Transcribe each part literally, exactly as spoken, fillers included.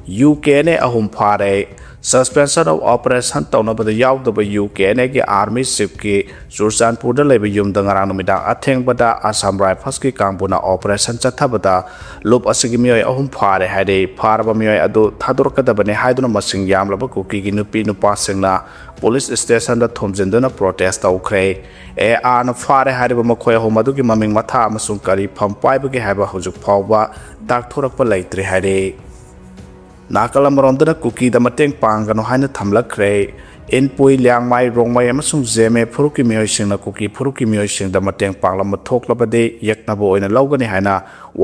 U K N A ꯑꯍꯨꯝ ꯐꯥꯔꯦ꯫ Suspension of Operation ꯇꯧꯅꯕꯗ ꯌꯥꯎꯗꯕ ꯌꯨ ꯀꯦ ꯑꯦꯟ ꯑꯦꯒꯤ Army Chiefꯀꯤ ꯆꯨꯔꯆꯥꯟꯄꯨꯔꯗ ꯂꯩꯕ ꯌꯨꯝꯗ ꯉꯔꯥꯡ ꯅꯨꯃꯤꯗꯥꯡ ꯑꯊꯦꯡꯕꯗ Assam Riflesꯀꯤ ꯀꯥꯡꯕꯨꯅ operation ꯆꯠꯊꯕꯗ ꯂꯨꯞ ꯑꯁꯤꯒꯤ ꯃꯤꯑꯣꯏ ꯑꯍꯨꯝ ꯐꯥꯔꯦ ꯍꯥꯏꯔꯦ꯫ ꯐꯥꯔꯕ ꯃꯤꯑꯣꯏ ꯑꯗꯨ ꯊꯥꯗꯣꯔꯛꯀꯗꯕꯅꯤ ꯍꯥꯏꯗꯨꯅ ꯃꯁꯤꯡ ꯌꯥꯝꯂꯕ ꯀꯨꯀꯤꯒꯤ ꯅꯨꯄꯤ ꯅꯨꯄꯥꯁꯤꯡꯅ police stationꯗ ꯊꯣꯝꯖꯤꯟꯗꯨꯅ protest ꯇꯧꯈ꯭ꯔꯦ꯫ ꯑꯦ ꯑꯥꯔꯅ ꯐꯥꯔꯦ ꯍꯥꯏꯔꯤꯕ ꯃꯈꯣꯏ ꯑꯍꯨꯝ ꯑꯗꯨꯒꯤ ꯃꯃꯤꯡ ꯃꯊꯥ ꯑꯃꯁꯨꯡ ꯀꯔꯤ ꯐꯝ ꯄꯥꯏꯕꯒꯦ ꯍꯥꯏꯕ ꯍꯧꯖꯤꯛ ꯐꯥꯎꯕ ꯇꯥꯛꯊꯣꯔꯛꯄ ꯂꯩꯇ꯭ꯔꯤ ꯍꯥꯏꯔꯤ꯫ ꯅꯥꯀꯜ ꯑꯃꯔꯣꯝꯗꯅ ꯀꯨꯀꯤꯗ ꯃꯇꯦꯡ ꯄꯥꯡꯒꯅꯨ ꯍꯥꯏꯅ ꯊꯝꯂꯛꯈ꯭ꯔꯦ꯫ ꯏꯟꯄꯨꯏ, ꯂꯤꯌꯥꯡꯃꯥꯏ, ꯔꯣꯡꯃꯩ ꯑꯃꯁꯨꯡ ꯖꯦꯃꯦ ꯐꯨꯔꯨꯞꯀꯤ ꯃꯤꯑꯣꯏꯁꯤꯡꯅ ꯀꯨꯀꯤ ꯐꯨꯔꯨꯞꯀꯤ ꯃꯤꯑꯣꯏꯁꯤꯡꯗ ꯃꯇꯦꯡ ꯄꯥꯡꯂꯝꯕ ꯊꯣꯛꯂꯕꯗꯤ ꯌꯦꯛꯅꯕ ꯑꯣꯏꯅ ꯂꯧꯒꯅꯤ ꯍꯥꯏꯅ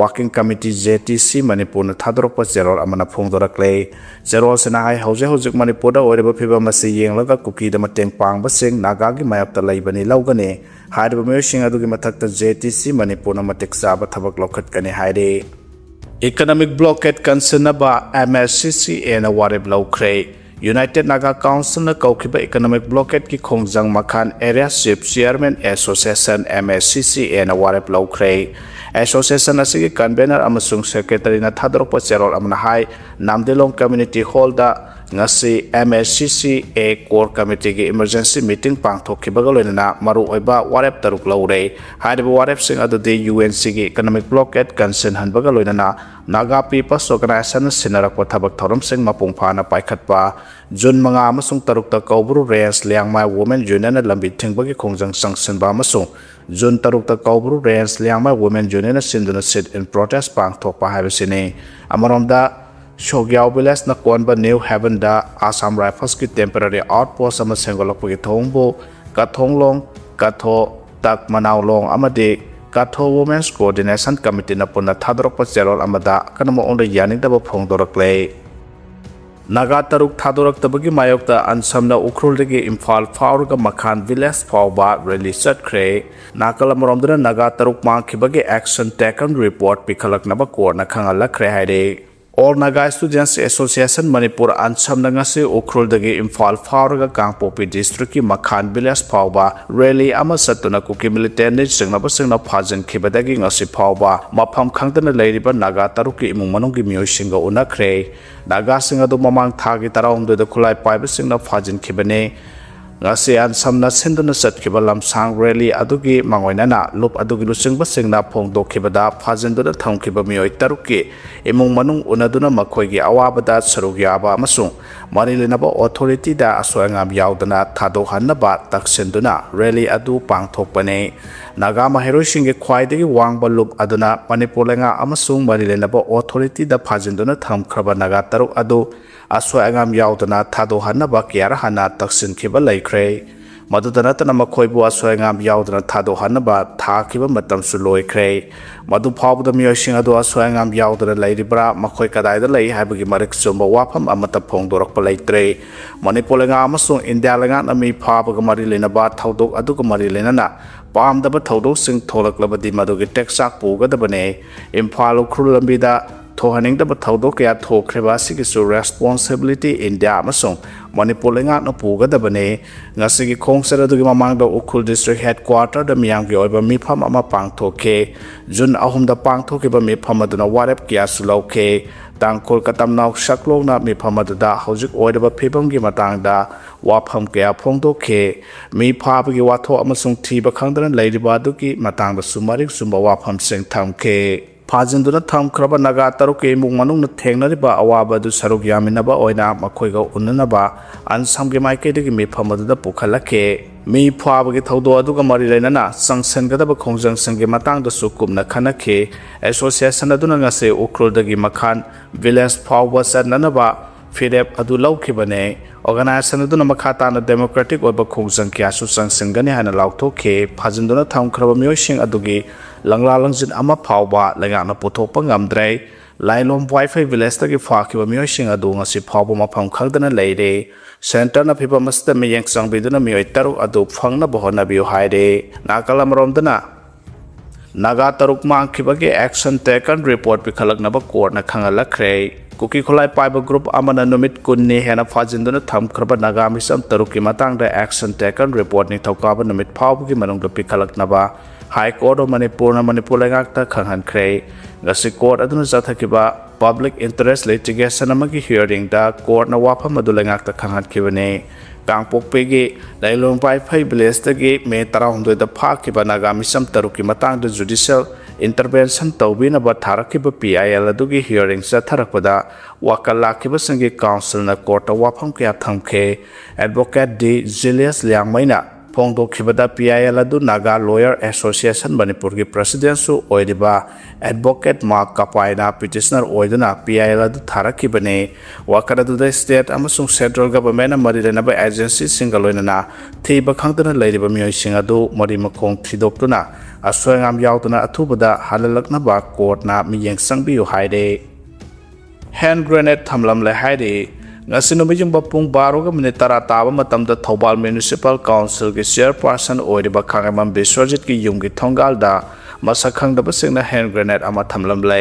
Working Committee, J T C, ꯃꯅꯤꯄꯨꯔꯅ ꯊꯥꯗꯣꯔꯛꯄ ꯆꯦꯔꯣꯜ ꯑꯃꯅ ꯐꯣꯡꯗꯣꯔꯛꯂꯦ꯫ ꯆꯦꯔꯣꯜꯁꯤꯅ ꯍꯥꯏ, ꯍꯧꯖꯤꯛ ꯍꯧꯖꯤꯛ ꯃꯅꯤꯄꯨꯔꯗ ꯑꯣꯏꯔꯤꯕ ꯐꯤꯕꯝ ꯑꯁꯤ ꯌꯦꯡꯂꯒ ꯀꯨꯀꯤꯗ ꯃꯇꯦꯡ ꯄꯥꯡꯕꯁꯤꯡ ꯅꯥꯒꯥꯒꯤ ꯃꯥꯌꯣꯛꯇ ꯂꯩꯕꯅꯤ ꯂꯧꯒꯅꯤ꯫ ꯍꯥꯏꯔꯤꯕ ꯃꯤꯑꯣꯏꯁꯤꯡ ꯑꯗꯨꯒꯤ ꯃꯊꯛꯇ J T C ꯃꯅꯤꯄꯨꯔꯅ ꯃꯇꯤꯛ ꯆꯥꯕ ꯊꯕꯛ ꯂꯧꯈꯠꯀꯅꯤ ꯍꯥꯏꯔꯤ꯫ Economic blockade ꯀꯟꯁꯤꯟꯅꯕ M S C C Aꯅ ꯋꯥꯔꯦꯞ ꯂꯧꯈ꯭ꯔꯦ꯫ United Naga Councilꯅ ꯀꯧꯈꯤꯕ economic blockadeꯀꯤ ꯈꯣꯡꯖꯪ ꯃꯈꯥꯟ Area Chief Chairman Association, M S C C Aꯅ ꯋꯥꯔꯦꯞ ꯂꯧꯈ꯭ꯔꯦ꯫ Association ꯑꯁꯤꯒꯤ convener ꯑꯃꯁꯨꯡ secretaryꯅ ꯊꯥꯗꯣꯔꯛꯄ ꯆꯦꯔꯣꯜ ꯑꯃꯅ ꯍꯥꯏ, ꯅꯥꯝꯗꯤꯂꯣꯡ Community Hallꯗ ꯉꯁꯤ M S C C A Core Committeeꯒꯤ emergency meeting ꯄꯥꯡꯊꯣꯛꯈꯤꯕꯒ ꯂꯣꯏꯅꯅ ꯃꯔꯨꯑꯣꯏꯕ ꯋꯥꯔꯦꯞ ꯇꯔꯨꯛ ꯂꯧꯔꯦ꯫ ꯍꯥꯏꯔꯤꯕ ꯋꯥꯔꯦꯞꯁꯤꯡ ꯑꯗꯨꯗꯤ UNCꯒꯤ economic blockade ꯀꯟꯁꯤꯟꯍꯟꯕꯒ ꯂꯣꯏꯅꯅ Naga People's Organizationꯅ ꯁꯤꯟꯅꯔꯛꯄ ꯊꯕꯛ ꯊꯧꯔꯝꯁꯤꯡ ꯃꯄꯨꯡ ꯐꯥꯅ ꯄꯥꯏꯈꯠꯄ, ꯖꯨꯟ ꯃꯉꯥ ꯑꯃꯁꯨꯡ ꯇꯔꯨꯛꯇ ꯀꯧꯕ꯭ꯔꯨ Range ꯂꯤꯌꯥꯡꯃꯥꯏ Women Unionꯅ ꯂꯝꯕꯤ ꯊꯤꯡꯕꯒꯤ ꯈꯣꯡꯖꯪ ꯆꯪꯁꯤꯟꯕ ꯑꯃꯁꯨꯡ ꯖꯨꯟ ꯇꯔꯨꯛꯇ ꯀꯧꯕ꯭ꯔꯨ Range ꯂꯤꯌꯥꯡꯃꯥꯏ Women Unionꯅ ꯁꯤꯟꯗꯨꯅ sit-in protest ꯄꯥꯡꯊꯣꯛꯄ ꯍꯥꯏꯕꯁꯤꯅꯤ꯫ ꯑꯃꯔꯣꯝꯗ, ꯁꯣꯒ꯭ꯌꯥꯎ villageꯅ ꯀꯣꯟꯕ New Havenꯗ Assam Riflesꯀꯤ temporary outpost ꯑꯃ ꯁꯦꯝꯒꯠꯂꯛꯄꯒꯤ ꯊꯧꯑꯣꯡꯕꯨ ꯀꯊꯣꯡꯂꯣꯡ, ꯀꯊꯣ, ꯇꯛ ꯃꯅꯥꯎꯂꯣꯡ ꯑꯃꯗꯤ ꯀꯊꯣ Women's Coordination Committeeꯅ ꯄꯨꯟꯅ ꯊꯥꯗꯣꯔꯛꯄ ꯆꯦꯔꯣꯜ ꯑꯃꯗ ꯑꯀꯟꯕ ꯃꯑꯣꯡꯗ ꯌꯥꯅꯤꯡꯗꯕ ꯐꯣꯡꯗꯣꯔꯛꯂꯦ꯫ ꯅꯥꯒꯥ ꯇꯔꯨꯛ ꯊꯥꯗꯣꯔꯛꯇꯕꯒꯤ ꯃꯥꯌꯣꯛꯇ ꯑꯟꯁꯝꯅ ꯎꯈ꯭ꯔꯨꯜꯗꯒꯤ ꯏꯝꯐꯥꯜ ꯐꯥꯎꯔꯒ ꯃꯈꯥꯟ village ꯐꯥꯎꯕ rally ꯆꯠꯈ꯭ꯔꯦ꯫ ꯅꯥꯀꯜ ꯑꯃꯔꯣꯝꯗꯅ ꯅꯥꯒꯥ ꯇꯔꯨꯛ ꯃꯥꯡꯈꯤꯕꯒꯤ action taken report ꯄꯤꯈꯠꯂꯛꯅꯕ courtꯅ ꯈꯪꯍꯜꯂꯛꯈ꯭ꯔꯦ ꯍꯥꯏꯔꯦ꯫ All Naga Students Association Manipur, ꯑꯟꯁꯝꯅ ꯉꯁꯤ ꯎꯈ꯭ꯔꯨꯜꯗꯒꯤ ꯏꯝꯐꯥꯜ ꯐꯥꯎꯔꯒ ꯀꯥꯡꯄꯣꯛꯄꯤ ꯗꯤꯁꯇ꯭ꯔꯤꯛꯀꯤ ꯃꯈꯥꯟ ꯚꯤꯂꯦꯖ ꯐꯥꯎꯕ ꯔꯦꯂꯤ ꯑꯃ ꯆꯠꯇꯨꯅ ꯀꯨꯀꯤ ꯃꯤꯂꯤꯇꯦꯟꯠꯅꯤ ꯆꯤꯡꯅꯕꯁꯤꯡꯅ ꯐꯥꯖꯤꯟꯈꯤꯕꯗꯒꯤ ꯉꯁꯤ ꯐꯥꯎꯕ ꯃꯐꯝ ꯈꯪꯗꯅ ꯂꯩꯔꯤꯕ ꯅꯥꯒꯥ ꯇꯔꯨꯛꯀꯤ ꯏꯃꯨꯡ ꯃꯅꯨꯡꯒꯤ ꯃꯤꯑꯣꯏꯁꯤꯡꯒ ꯎꯅꯈ꯭ꯔꯦ꯫ ꯅꯥꯒꯥꯁꯤꯡ ꯑꯗꯨ ꯃꯃꯥꯡ ꯊꯥꯒꯤ ꯇꯔꯥꯍꯨꯝꯗꯣꯏꯗ ꯈꯨꯠꯂꯥꯏ ꯄꯥꯏꯕꯁꯤꯡꯅ ꯐꯥꯖꯤꯟꯈꯤꯕꯅꯤ꯫ ꯉꯁꯤ ꯑꯟꯁꯝꯅ ꯁꯤꯟꯗꯨꯅ ꯆꯠꯈꯤꯕ ꯂꯝꯁꯥꯡ ꯔꯦꯂꯤ ꯑꯗꯨꯒꯤ ꯃꯥꯡꯑꯣꯏꯅꯅ ꯂꯨꯞ ꯑꯗꯨꯒꯤ ꯂꯨꯆꯤꯡꯕꯁꯤꯡꯅ ꯐꯣꯡꯗꯣꯛꯈꯤꯕꯗ, ꯐꯥꯖꯤꯟꯗꯨꯅ ꯊꯝꯈꯤꯕ ꯃꯤꯑꯣꯏ ꯇꯔꯨꯛꯀꯤ ꯏꯃꯨꯡ ꯃꯅꯨꯡ ꯎꯅꯗꯨꯅ ꯃꯈꯣꯏꯒꯤ ꯑꯋꯥꯕꯗ ꯁꯔꯨꯛ ꯌꯥꯕ ꯑꯃꯁꯨꯡ ꯃꯔꯤ ꯂꯩꯅꯕ ꯑꯣꯊꯣꯔꯤꯇꯤꯗ ꯑꯁꯣꯏ ꯑꯉꯥꯝ ꯌꯥꯎꯗꯅ ꯊꯥꯗꯣꯛꯍꯟꯅꯕ ꯇꯛꯁꯤꯟꯗꯨꯅ ꯔꯦꯂꯤ ꯑꯗꯨ ꯄꯥꯡꯊꯣꯛꯄꯅꯤ꯫ ꯅꯥꯒꯥ ꯃꯍꯩꯔꯣꯏꯁꯤꯡꯒꯤ ꯈ꯭ꯋꯥꯏꯗꯒꯤ ꯋꯥꯡꯕ ꯂꯨꯞ ꯑꯗꯨꯅ ꯃꯅꯤꯄꯨꯔ ꯂꯩꯉꯥꯛ ꯑꯃꯁꯨꯡ ꯃꯔꯤ ꯂꯩꯅꯕ ꯑꯣꯊꯣꯔꯤꯇꯤꯗ ꯐꯥꯖꯤꯟꯗꯨꯅ ꯊꯝꯈ꯭ꯔꯕ ꯅꯥꯒꯥ ꯇꯔꯨꯛ ꯑꯗꯨ ꯑꯁꯣꯏ ꯑꯉꯥꯝ ꯌꯥꯎꯗꯅ ꯊꯥꯗꯣꯛꯍꯟꯅꯕ ꯀꯌꯥꯔ ꯍꯥꯟꯅ ꯇꯛꯁꯤꯟꯈꯤꯕ ꯂꯩꯈ꯭ꯔꯦ꯫ ꯃꯗꯨꯗ ꯅꯠꯇꯅ ꯃꯈꯣꯏꯕꯨ ꯑꯁꯣꯏ ꯑꯉꯥꯝ ꯌꯥꯎꯗꯅ ꯊꯥꯗꯣꯛꯍꯟꯅꯕ ꯊꯥꯈꯤꯕ ꯃꯇꯝꯁꯨ ꯂꯣꯏꯈ꯭ꯔꯦ꯫ ꯃꯗꯨ ꯐꯥꯎꯕꯗ ꯃꯤꯑꯣꯏꯁꯤꯡ ꯑꯗꯨ ꯑꯁꯣꯏ ꯑꯉꯥꯝ ꯌꯥꯎꯗꯅ ꯂꯩꯔꯤꯕ꯭ꯔꯥ, ꯃꯈꯣꯏ ꯀꯗꯥꯏꯗ ꯂꯩ ꯍꯥꯏꯕꯒꯤ ꯃꯔꯤꯛ ꯆꯨꯝꯕ ꯋꯥꯐꯝ ꯑꯃꯠꯇ ꯐꯣꯡꯗꯣꯔꯛꯄ ꯂꯩꯇ꯭ꯔꯦ꯫ ꯃꯅꯤꯄꯨꯔ ꯂꯩꯉꯥꯛ ꯑꯃꯁꯨꯡ ꯏꯟꯗꯤꯌꯥ ꯂꯩꯉꯥꯛꯅ ꯃꯤ ꯐꯥꯕꯒ ꯃꯔꯤ ꯂꯩꯅꯕ ꯊꯧꯗꯣꯛ ꯑꯗꯨꯒ ꯃꯔꯤ ꯂꯩꯅꯅ ꯄꯥꯝꯗꯕ ꯊꯧꯗꯣꯛꯁꯤꯡ ꯊꯣꯛꯂꯛꯂꯕꯗꯤ ꯃꯗꯨꯒꯤ ꯇꯦꯛꯆꯥꯛ ꯄꯨꯒꯗꯕꯅꯤ꯫ ꯏꯝꯐꯥꯜ ꯎꯈ꯭ꯔꯨꯜ ꯂꯝꯕꯤꯗ ꯊꯣꯛꯍꯟꯅꯤꯡꯗꯕ ꯊꯧꯗꯣꯛ ꯀꯌꯥ ꯊꯣꯛꯈ꯭ꯔꯤꯕ ꯑꯁꯤꯒꯤꯁꯨ ꯔꯦꯁꯄꯣꯟꯁꯤꯕꯤꯂꯤꯇꯤ ꯏꯟꯗꯤꯌꯥ ꯑꯃꯁꯨꯡ ꯃꯅꯤꯄꯨꯔ ꯂꯩꯉꯥꯛꯅ ꯄꯨꯒꯗꯕꯅꯤ꯫ ꯉꯁꯤꯒꯤ ꯈꯣꯡꯆꯠ ꯑꯗꯨꯒꯤ ꯃꯃꯥꯡꯗ ꯎꯈ꯭ꯔꯨꯜ ꯗꯤꯁꯇ꯭ꯔꯤꯛ ꯍꯦꯗꯀ꯭ꯋꯥꯇꯔꯗ ꯃꯤꯌꯥꯝꯒꯤ ꯑꯣꯏꯕ ꯃꯤꯐꯝ ꯑꯃ ꯄꯥꯡꯊꯣꯛꯈꯤ꯫ ꯖꯨꯟ ꯑꯍꯨꯝꯗ ꯄꯥꯡꯊꯣꯛꯈꯤꯕ ꯃꯤꯐꯝ ꯑꯗꯨꯅ ꯋꯥꯔꯦꯞ ꯀꯌꯥꯁꯨ ꯂꯧꯈꯤ꯫ ꯇꯥꯡꯈꯨꯜ ꯀꯇꯝꯅꯥꯎ ꯁꯛꯂꯣꯡꯅ ꯃꯤꯐꯝ ꯑꯗꯨꯗ ꯍꯧꯖꯤꯛ ꯑꯣꯏꯔꯤꯕ ꯐꯤꯕꯝꯒꯤ ꯃꯇꯥꯡꯗ ꯋꯥꯐꯝ ꯀꯌꯥ ꯐꯣꯡꯗꯣꯛꯈꯤ꯫ ꯃꯤ ꯐꯥꯕꯒꯤ ꯋꯥꯊꯣꯛ ꯑꯃꯁꯨꯡ ꯊꯤꯕ ꯈꯪꯗꯅ ꯂꯩꯔꯤꯕ ꯑꯗꯨꯒꯤ ꯃꯇꯥꯡꯗꯁꯨ ꯃꯔꯤꯛ ꯆꯨꯝꯕ ꯋꯥꯐꯝꯁꯤꯡ ꯊꯝꯈꯤ꯫ ꯐꯥꯖꯤꯟꯗꯨꯅ ꯊꯝꯈ꯭ꯔꯕ ꯅꯥꯒꯥ ꯇꯔꯨꯛꯀꯤ ꯏꯃꯨꯡ ꯃꯅꯨꯡꯅ ꯊꯦꯡꯅꯔꯤꯕ ꯑꯋꯥꯕ ꯑꯗꯨ ꯁꯔꯨꯛ ꯌꯥꯃꯤꯟꯅꯕ ꯑꯣꯏꯅ ꯃꯈꯣꯏꯒ ꯎꯅꯅꯕ ꯑꯟꯁꯝꯒꯤ ꯃꯥꯏꯀꯩꯗꯒꯤ ꯃꯤꯐꯝ ꯑꯗꯨꯗ ꯄꯨꯈꯠꯂꯛꯈꯤ꯫ ꯃꯤ ꯐꯥꯕꯒꯤ ꯊꯧꯗꯣꯛ ꯑꯗꯨꯒ ꯃꯔꯤ ꯂꯩꯅꯅ ꯆꯪꯁꯤꯟꯒꯗꯕ ꯈꯣꯡꯖꯪꯁꯤꯡꯒꯤ ꯃꯇꯥꯡꯗꯁꯨ ꯀꯨꯞꯅ ꯈꯟꯅꯈꯤ꯫ ꯑꯦꯁꯣꯁꯤꯌꯦꯁꯟ ꯑꯗꯨꯅ ꯉꯁꯤ ꯎꯈ꯭ꯔꯨꯜꯗꯒꯤ ꯃꯈꯥꯟ ꯚꯤꯂꯦꯖ ꯐꯥꯎꯕ ꯆꯠꯅꯅꯕ ꯐꯤꯔꯦꯞ ꯑꯗꯨ ꯂꯧꯈꯤꯕꯅꯤ꯫ ꯑꯣꯔꯒꯅꯥꯏꯖꯦꯁꯟ ꯑꯗꯨꯅ ꯃꯈꯥ ꯇꯥꯅ ꯗꯦꯃꯣꯀ꯭ꯔꯦꯇꯤꯛ ꯑꯣꯏꯕ ꯈꯣꯡꯖꯪ ꯀꯌꯥꯁꯨ ꯆꯪꯁꯤꯟꯒꯅꯤ ꯍꯥꯏꯅ ꯂꯥꯎꯊꯣꯛꯈꯤ꯫ ꯐꯥꯖꯤꯟꯗꯨꯅ ꯊꯝꯈ꯭ꯔꯕ ꯃꯤꯑꯣꯏꯁꯤꯡ ꯑꯗꯨꯒꯤ ꯂꯪꯂꯥ ꯂꯪꯖꯤꯟ ꯑꯃ ꯐꯥꯎꯕ ꯂꯩꯉꯥꯛꯅ ꯄꯨꯊꯣꯛꯄ ꯉꯝꯗ꯭ꯔꯦ꯫ ꯂꯥꯏꯂꯣꯝ ꯋꯥꯏꯐꯩ ꯚꯤꯂꯦꯖꯇꯒꯤ ꯐꯥꯈꯤꯕ ꯃꯤꯑꯣꯏꯁꯤꯡ ꯑꯗꯨ ꯉꯁꯤ ꯐꯥꯎꯕ ꯃꯐꯝ ꯈꯪꯗꯅ ꯂꯩꯔꯦ꯫ ꯁꯦꯟꯇꯔꯅ ꯐꯤꯚꯝ ꯑꯁꯤꯗ ꯃꯤꯠꯌꯦꯡ ꯆꯪꯕꯤꯗꯨꯅ ꯃꯤꯑꯣꯏ ꯇꯔꯨꯛ ꯑꯗꯨ ꯐꯪꯅꯕ ꯍꯣꯠꯅꯕꯤꯌꯨ ꯍꯥꯏꯔꯦ꯫ ꯅꯥꯀꯜ ꯑꯃꯔꯣꯝꯗꯅ ꯅꯥꯒꯥ ꯇꯔꯨꯛ ꯃꯥꯡꯈꯤꯕꯒꯤ action taken report ꯄꯤꯈꯠꯂꯛꯅꯕ ꯀꯣꯔꯠꯅ ꯈꯪꯍꯜꯂꯛꯈ꯭ꯔꯦ꯫ ꯀꯨꯀꯤ ꯈꯨꯠꯂꯥꯏ ꯄꯥꯏꯕ group ꯑꯃꯅ ꯅꯨꯃꯤꯠ ꯀꯨꯟꯅꯤ ꯍꯦꯟꯅ ꯐꯥꯖꯤꯟꯗꯨꯅ ꯊꯝꯈ꯭ꯔꯕ ꯅꯥꯒꯥ ꯃꯤꯆꯝ ꯇꯔꯨꯛꯀꯤ ꯃꯇꯥꯡꯗ action taken report ꯅꯤꯡꯊꯧꯀꯥꯕ ꯅꯨꯃꯤꯠ ꯐꯥꯎꯕꯒꯤ ꯃꯅꯨꯡꯗ ꯄꯤꯈꯠꯂꯛꯅꯕ High Court of ꯃꯅꯤꯄꯨꯔꯅ ꯃꯅꯤꯄꯨꯔ ꯂꯩꯉꯥꯛꯇ ꯈꯪꯍꯟꯈ꯭ꯔꯦ꯫ ꯉꯁꯤ ꯀꯣꯔꯠ ꯑꯗꯨꯅ ꯆꯠꯊꯈꯤꯕ public interest litigation ꯑꯃꯒꯤ hearingꯗ ꯀꯣꯔꯠꯅ ꯋꯥꯐꯝ ꯑꯗꯨ ꯂꯩꯉꯥꯛꯇ ꯈꯪꯍꯟꯈꯤꯕꯅꯤ꯫ ꯀꯥꯡꯄꯣꯛꯄꯤꯒꯤ ꯂꯩꯂꯣꯡ ꯄꯥꯏꯐꯩ villageꯇꯒꯤ ꯃꯦ ꯇꯔꯥꯍꯨꯝꯗꯣꯏꯗ ꯐꯥꯈꯤꯕ ꯅꯥꯒꯥ ꯃꯤꯆꯝ ꯇꯔꯨꯛꯀꯤ ꯃꯇꯥꯡꯗ judicial intervention ꯇꯧꯕꯤꯅꯕ ꯊꯥꯔꯛꯈꯤꯕ P I L ꯑꯗꯨꯒꯤ hearing ꯆꯠꯊꯔꯛꯄꯗ ꯋꯥꯀꯜ ꯂꯥꯛꯈꯤꯕꯁꯤꯡꯒꯤ councilꯅ ꯀꯣꯔꯠꯇ ꯋꯥꯐꯝ ꯀꯌꯥ ꯊꯝꯈꯤ꯫ Advocate D Julius ꯂꯤꯌꯥꯡꯃꯩꯅ ꯐꯣꯡꯗꯣꯛꯈꯤꯕꯗ P I L ꯑꯗꯨ Naga Lawyer Association ꯃꯅꯤꯄꯨꯔꯒꯤ presidentꯁꯨ ꯑꯣꯏꯔꯤꯕ Advocate ꯃꯥꯔꯛ ꯀꯄꯥꯏꯅ petitioner ꯑꯣꯏꯗꯨꯅ P I L ꯑꯗꯨ ꯊꯥꯔꯛꯈꯤꯕꯅꯤ꯫ ꯋꯥꯀꯠ ꯑꯗꯨꯗ state ꯑꯃꯁꯨꯡ central governmentꯅ ꯃꯔꯤ ꯂꯩꯅꯕ agencyꯁꯤꯡꯒ ꯂꯣꯏꯅꯅ ꯊꯤꯕ ꯈꯪꯗꯅ ꯂꯩꯔꯤꯕ ꯃꯤꯑꯣꯏꯁꯤꯡ ꯑꯗꯨ ꯃꯔꯤ ꯃꯈꯣꯡ ꯊꯤꯗꯣꯛꯇꯨꯅ ꯑꯁꯣꯏ ꯑꯉꯥꯝ ꯌꯥꯎꯗꯅ ꯑꯊꯨꯕꯗ ꯍꯜꯍꯜꯂꯛꯅꯕ ꯀꯣꯔꯠꯅ ꯃꯤꯠꯌꯦꯡ ꯆꯪꯕꯤꯌꯨ ꯍꯥꯏꯔꯦ꯫ Hand grenade ꯊꯝꯂꯝꯂꯦ ꯍꯥꯏꯔꯤ꯫ ꯉꯁꯤ ꯅꯨꯃꯤꯠ ꯌꯨꯡꯕ ꯄꯨꯡ ꯕꯥꯔꯣꯒ ꯃꯤꯅꯤꯠ ꯇꯔꯥ ꯇꯥꯕ ꯃꯇꯝꯗ ꯊꯧꯕꯥꯜ Municipal Councilꯒꯤ chairperson ꯑꯣꯏꯔꯤꯕ ꯈꯥꯉꯦꯝꯕꯝ ꯕꯤꯁ꯭ꯋꯖꯤꯠꯀꯤ ꯌꯨꯝꯒꯤ ꯊꯣꯡꯒꯥꯜꯗ ꯃꯁꯛ ꯈꯪꯗꯕꯁꯤꯡꯅ hand grenade ꯑꯃ ꯊꯝꯂꯝꯂꯦ꯫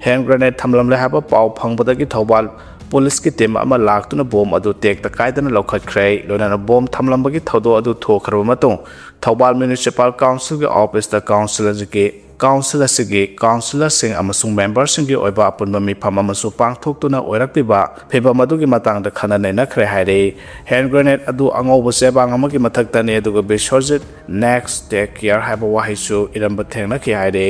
Hand grenade ꯊꯝꯂꯝꯂꯦ ꯍꯥꯏꯕ ꯄꯥꯎ ꯐꯪꯕꯗꯒꯤ ꯊꯧꯕꯥꯜ ꯄꯨꯂꯤꯁꯀꯤ team ꯑꯃ ꯂꯥꯛꯇꯨꯅ bomb ꯑꯗꯨ ꯇꯦꯛꯇ ꯀꯥꯏꯗꯅ ꯂꯧꯈꯠꯈ꯭ꯔꯦ꯫ ꯂꯣꯏꯅꯅ bomb ꯊꯝꯂꯝꯕꯒꯤ ꯊꯧꯗꯣꯛ ꯑꯗꯨ ꯊꯣꯛꯈ꯭ꯔꯕ ꯃꯇꯨꯡ ꯊꯧꯕꯥꯜ Municipal Councilꯒꯤ officeꯇ council ꯑꯁꯤꯒꯤ council ꯑꯁꯤꯒꯤ councillorꯁꯤꯡ ꯑꯃꯁꯨꯡ memberꯁꯤꯡꯒꯤ ꯑꯣꯏꯕ ꯑꯄꯨꯟꯕ ꯃꯤꯐꯝ ꯑꯃꯁꯨ ꯄꯥꯡꯊꯣꯛꯇꯨꯅ ꯑꯣꯏꯔꯛꯂꯤꯕ ꯐꯤꯚꯝ ꯑꯗꯨꯒꯤ ꯃꯇꯥꯡꯗ ꯈꯟꯅ ꯅꯩꯅꯈ꯭ꯔꯦ ꯍꯥꯏꯔꯤ꯫ Hand grenade ꯑꯗꯨ ꯑꯉꯧꯕ ꯆꯦꯕꯥꯡ ꯑꯃꯒꯤ ꯃꯊꯛꯇꯅꯤ, ꯑꯗꯨꯒ ꯕꯤꯁ꯭ꯋꯖꯤꯠ next take care ꯍꯥꯏꯕ ꯋꯥꯍꯩꯁꯨ ꯏꯔꯝꯕ ꯊꯦꯡꯅꯈꯤ ꯍꯥꯏꯔꯤ꯫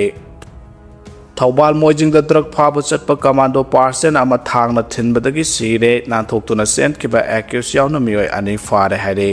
ꯊꯧꯕꯥꯜ ꯃꯣꯏꯖꯤꯡꯗ drug ꯐꯥꯕ ꯆꯠꯄ commando personnel ꯑꯃ ꯊꯥꯡꯅ ꯊꯤꯟꯕꯗꯒꯤ ꯁꯤꯔꯦ꯫ ꯅꯥꯟꯊꯣꯛꯇꯨꯅ ꯆꯦꯟꯈꯤꯕ accused ꯌꯥꯎꯅ ꯃꯤꯑꯣꯏ ꯑꯅꯤ ꯐꯥꯔꯦ ꯍꯥꯏꯔꯤ꯫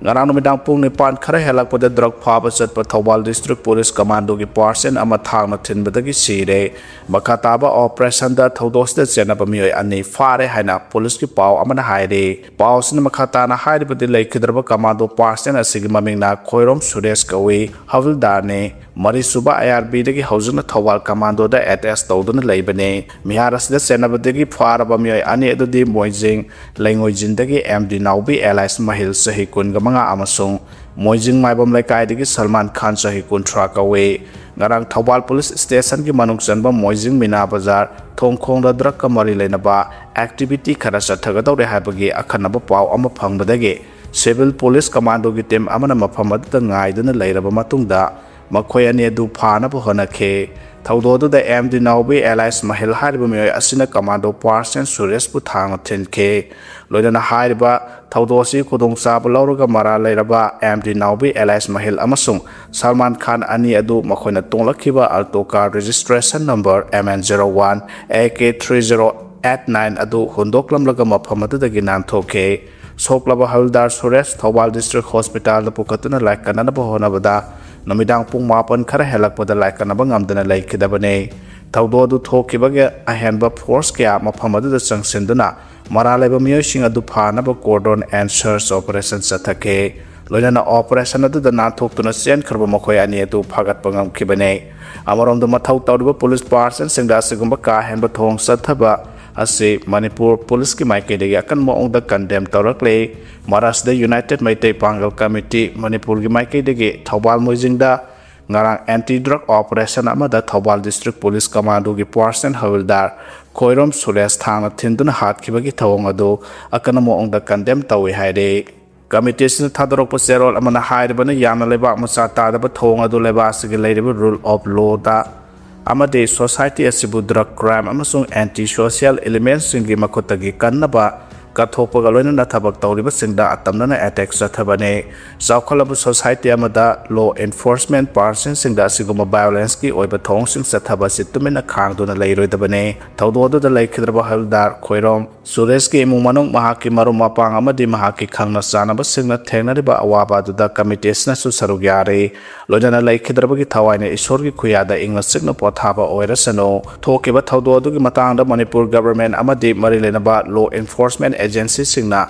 ꯉꯔꯥꯡ ꯅꯨꯃꯤꯗꯥꯡ ꯄꯨꯡ ꯅꯤꯄꯥꯟ ꯈꯔ ꯍꯦꯜꯂꯛꯄꯗ drug ꯐꯥꯕ ꯆꯠꯄ ꯊꯧꯕꯥꯜ District Police commandoꯒꯤ personnel ꯑꯃ ꯊꯥꯡꯅ ꯊꯤꯟꯕꯗꯒꯤ ꯁꯤꯔꯦ꯫ ꯃꯈꯥ ꯇꯥꯕ operationꯗ ꯊꯧꯗꯣꯛꯁꯤꯗ ꯆꯦꯟꯅꯕ ꯃꯤꯑꯣꯏ ꯑꯅꯤ ꯐꯥꯔꯦ ꯍꯥꯏꯅ ꯄꯨꯂꯤꯁꯀꯤ ꯄꯥꯎ ꯑꯃꯅ ꯍꯥꯏꯔꯤ꯫ ꯄꯥꯎꯁꯤꯅ ꯃꯈꯥ ꯇꯥꯅ ꯍꯥꯏꯔꯤꯕꯗꯤ ꯂꯩꯈꯤꯗ꯭ꯔꯕ commando personnel ꯑꯁꯤꯒꯤ ꯃꯃꯤꯡꯅ ꯈꯣꯏꯔꯣꯝ ꯁꯨꯔꯦꯁ ꯀꯧꯏ, ꯍꯋꯜꯗꯥꯔꯅꯤ꯫ ꯃꯔꯤꯁꯨꯕ I R Bꯗꯒꯤ ꯍꯧꯖꯤꯛꯅ ꯊꯧꯕꯥꯜ commandoꯗ attach ꯇꯧꯗꯨꯅ ꯂꯩꯕꯅꯤ꯫ ꯃꯤꯍꯥꯠ ꯑꯁꯤꯗ ꯆꯦꯟꯅꯕꯗꯒꯤ ꯐꯥꯔꯕ ꯃꯤꯑꯣꯏ ꯑꯅꯤ ꯑꯗꯨꯗꯤ ꯃꯣꯏꯖꯤꯡ ꯂꯩꯉꯣꯏꯖꯤꯟꯗꯒꯤ M D ꯅꯥꯎꯕꯤ alias ꯃꯍꯤꯜ ꯆꯍꯤ ꯀꯨꯟꯒ ꯃꯉꯥ ꯑꯃꯁꯨꯡ ꯃꯣꯏꯖꯤꯡ ꯃꯥꯏꯕꯝ ꯂꯩꯀꯥꯏꯗꯒꯤ ꯁꯜꯃꯥꯟ ꯈꯥꯟ, ꯆꯍꯤ ꯀꯨꯟꯊ꯭ꯔꯥ ꯀꯧꯏ꯫ ꯉꯔꯥꯡ ꯊꯧꯕꯥꯜ ꯄꯨꯂꯤꯁ ꯁ꯭ꯇꯦꯁꯟꯒꯤ ꯃꯅꯨꯡ ꯆꯟꯕ ꯃꯣꯏꯖꯤꯡ ꯃꯤꯅꯥ ꯕꯖꯥꯔ ꯊꯣꯡꯈꯣꯡꯗ ꯗ꯭ꯔꯒꯀ ꯃꯔꯤ ꯂꯩꯅꯕ ꯑꯦꯛꯇꯤꯚꯤꯇꯤ ꯈꯔ ꯆꯠꯊꯒꯗꯧꯔꯦ ꯍꯥꯏꯕꯒꯤ ꯑꯈꯟꯅꯕ ꯄꯥꯎ ꯑꯃ ꯐꯪꯕꯗꯒꯤ ꯁꯤꯚꯤꯜ ꯄꯨꯂꯤꯁ ꯀꯃꯥꯟꯗꯣꯒꯤ ꯇꯤꯝ ꯑꯃꯅ ꯃꯐꯝ ꯑꯗꯨꯗ ꯉꯥꯏꯗꯨꯅ ꯂꯩꯔꯕ ꯃꯇꯨꯡꯗ ꯃꯈꯣꯏ ꯑꯅꯤ ꯑꯗꯨ ꯐꯥꯅꯕ ꯍꯣꯠꯅꯈꯤ꯫ ꯊꯧꯗꯣꯛ ꯑꯗꯨꯗ ꯑꯦꯝ ꯗꯤ ꯅꯥꯎꯕꯤ alias ꯃꯍꯤꯜ ꯍꯥꯏꯔꯤꯕ ꯃꯤꯑꯣꯏ ꯑꯁꯤꯅ ꯀꯃꯥꯟꯗꯣ ꯄꯥꯔꯁꯟ ꯁꯨꯔꯦꯁꯄꯨ ꯊꯥꯡꯅ ꯊꯤꯟꯈꯤ꯫ ꯂꯣꯏꯅꯅ ꯍꯥꯏꯔꯤꯕ ꯊꯧꯗꯣꯛ ꯑꯁꯤ ꯈꯨꯗꯣꯡꯆꯥꯕ ꯂꯧꯔꯒ ꯃꯔꯥꯜ ꯂꯩꯔꯕ ꯑꯦꯝ ꯗꯤ ꯅꯥꯎꯕꯤ alias ꯃꯍꯤꯜ ꯑꯃꯁꯨꯡ ꯁꯜꯃꯥꯟ ꯈꯥꯟ ꯑꯅꯤ ꯑꯗꯨ ꯃꯈꯣꯏꯅ ꯇꯣꯡꯂꯛꯈꯤꯕ Alto car registration number M N zero one A K three zero eight nine ꯑꯗꯨ ꯍꯨꯟꯗꯣꯛꯂꯝꯂꯒ ꯃꯐꯝ ꯑꯗꯨꯗꯒꯤ ꯅꯥꯟꯊꯣꯛꯈꯤ꯫ ꯁꯣꯛꯂꯕ ꯍꯋꯤꯜꯗꯥꯔ ꯁꯨꯔꯦꯁ ꯊꯧꯕꯥꯜ ꯗꯤꯁꯇ꯭ꯔꯤꯛ ꯍꯣꯁꯄꯤꯇꯥꯜꯗ ꯄꯨꯈꯠꯇꯨꯅ ꯂꯥꯏꯀꯠꯅꯅꯕ ꯍꯣꯠꯅꯕꯗ ꯅꯨꯃꯤꯗꯥꯡ ꯄꯨꯡ ꯃꯥꯄꯟ ꯈꯔ ꯍꯦꯜꯂꯛꯄꯗ ꯂꯥꯏꯀꯠꯅꯕ ꯉꯝꯗꯅ ꯂꯩꯈꯤꯗꯕꯅꯤ꯫ ꯊꯧꯗꯣꯛ ꯑꯗꯨ ꯊꯣꯛꯈꯤꯕꯒꯤ ꯑꯍꯦꯟꯕ ꯐꯣꯔꯁ ꯀꯌꯥ ꯃꯐꯝ ꯑꯗꯨꯗ ꯆꯪꯁꯤꯟꯗꯨꯅ ꯃꯔꯥꯜ ꯂꯩꯕ ꯃꯤꯑꯣꯏꯁꯤꯡ ꯑꯗꯨ ꯐꯥꯅꯕ cordon and search operation ꯆꯠꯊꯈꯤ꯫ ꯂꯣꯏꯅꯅ operation ꯑꯗꯨꯗ ꯅꯥꯟꯊꯣꯛꯇꯨꯅ ꯆꯦꯟꯈ꯭ꯔꯕ ꯃꯈꯣꯏ ꯑꯅꯤ ꯑꯗꯨ ꯐꯥꯒꯠꯄ ꯉꯝꯈꯤꯕꯅꯤ꯫ ꯑꯃꯔꯣꯝꯗ ꯃꯊꯧ ꯇꯧꯔꯤꯕ ꯄꯨꯂꯤꯁ ꯄꯥꯔꯁꯟꯁꯤꯡꯗ ꯑꯁꯤꯒꯨꯝꯕ ꯀꯥ ꯍꯦꯟꯕ ꯊꯧꯑꯣꯡ ꯆꯠꯊꯕ ꯑꯁꯤ ꯃꯅꯤꯄꯨꯔ ꯄꯨꯂꯤꯁꯀꯤ ꯃꯥꯏꯀꯩꯗꯒꯤ ꯑꯀꯟꯕ ꯃꯑꯣꯡꯗ condemn ꯇꯧꯔꯛꯂꯤ꯫ ꯃꯔꯛꯁꯤꯗ United ꯃꯩꯇꯩ ꯄꯥꯡꯒꯜ ꯀꯃꯤꯇꯤ ꯃꯅꯤꯄꯨꯔꯒꯤ ꯃꯥꯏꯀꯩꯗꯒꯤ ꯊꯧꯕꯥꯜ ꯃꯣꯏꯖꯤꯡꯗ ꯉꯔꯥꯡ anti drug operation ꯑꯃꯗ ꯊꯧꯕꯥꯜ ꯗꯤꯁꯇ꯭ꯔꯤꯛ ꯄꯨꯂꯤꯁ ꯀꯃꯥꯟꯗꯣꯒꯤ ꯄꯥꯔꯁꯟ ꯍꯋꯤꯜꯗꯥꯔ ꯈꯣꯏꯔꯣꯝ ꯁꯨꯔꯦꯁ ꯊꯥꯡꯅ ꯊꯤꯟꯗꯨꯅ ꯍꯥꯠꯈꯤꯕꯒꯤ ꯊꯧꯑꯣꯡ ꯑꯗꯨ ꯑꯀꯟꯕ ꯃꯑꯣꯡꯗ condemn ꯇꯧꯏ ꯍꯥꯏꯔꯤ꯫ ꯀꯃꯤꯇꯤ ꯑꯁꯤꯅ ꯊꯥꯗꯣꯔꯛꯄ ꯆꯦꯔꯣꯜ ꯑꯃꯅ ꯍꯥꯏꯔꯤꯕꯅ ꯌꯥꯝꯅ ꯂꯩꯕꯥꯛ ꯃꯆꯥ ꯇꯥꯗꯕ ꯊꯧꯑꯣꯡ ꯑꯗꯨ ꯂꯩꯕꯥꯛ ꯑꯁꯤꯒꯤ ꯂꯩꯔꯤꯕ rule of lawꯗ ꯑꯃꯗꯤ society ꯑꯁꯤꯕꯨ drug crime ꯑꯃꯁꯨꯡ anti social elementꯁꯤꯡꯒꯤ ꯃꯈꯨꯠꯇꯒꯤ ꯀꯟꯅꯕ ꯀꯠꯊꯣꯛꯄꯒ ꯂꯣꯏꯅꯅ ꯊꯕꯛ ꯇꯧꯔꯤꯕꯁꯤꯡꯗ ꯑꯇꯝꯅꯅ attack ꯆꯠꯊꯕꯅꯤ꯫ ꯆꯥꯎꯈꯠꯂꯕ society ꯑꯃꯗ law enforcement personꯁꯤꯡꯗ ꯑꯁꯤꯒꯨꯝꯕ violenceꯀꯤ ꯑꯣꯏꯕ ꯊꯧꯑꯣꯡꯁꯤꯡ ꯆꯠꯊꯕ ꯑꯁꯤ ꯇꯨꯃꯤꯟꯅ ꯈꯥꯡꯗꯨꯅ ꯂꯩꯔꯣꯏꯗꯕꯅꯤ꯫ ꯊꯧꯗꯣꯛ ꯑꯗꯨꯗ ꯂꯩꯈꯤꯗ꯭ꯔꯕ ꯍꯋꯤꯜꯗꯥꯔ ꯈꯣꯏꯔꯣꯝ ꯁꯨꯔꯦꯁꯀꯤ ꯏꯃꯨꯡ ꯃꯅꯨꯡ, ꯃꯍꯥꯛꯀꯤ ꯃꯔꯨꯞ ꯃꯄꯥꯡ ꯑꯃꯗꯤ ꯃꯍꯥꯛꯀꯤ ꯈꯪꯅ ꯆꯥꯟꯅꯕꯁꯤꯡꯅ ꯊꯦꯡꯅꯔꯤꯕ ꯑꯋꯥꯕ ꯑꯗꯨꯗ ꯀꯃꯤꯇꯤ ꯑꯁꯤꯅꯁꯨ ꯁꯔꯨꯛ ꯌꯥꯔꯤ꯫ ꯂꯣꯏꯅꯅ ꯂꯩꯈꯤꯗ꯭ꯔꯕꯒꯤ ꯊꯋꯥꯏꯅ ꯏꯁꯣꯔꯒꯤ ꯈꯨꯌꯥꯗ ꯏꯪꯅ ꯆꯤꯛꯅ ꯄꯣꯊꯥꯕ ꯑꯣꯏꯔꯁꯅꯨ꯫ ꯊꯣꯛꯈꯤꯕ ꯊꯧꯗꯣꯛ ꯑꯗꯨꯒꯤ ꯃꯇꯥꯡꯗ ꯃꯅꯤꯄꯨꯔ government ꯑꯃꯗꯤ ꯃꯔꯤ ꯂꯩꯅꯕ law enforcement agencyꯁꯤꯡꯅ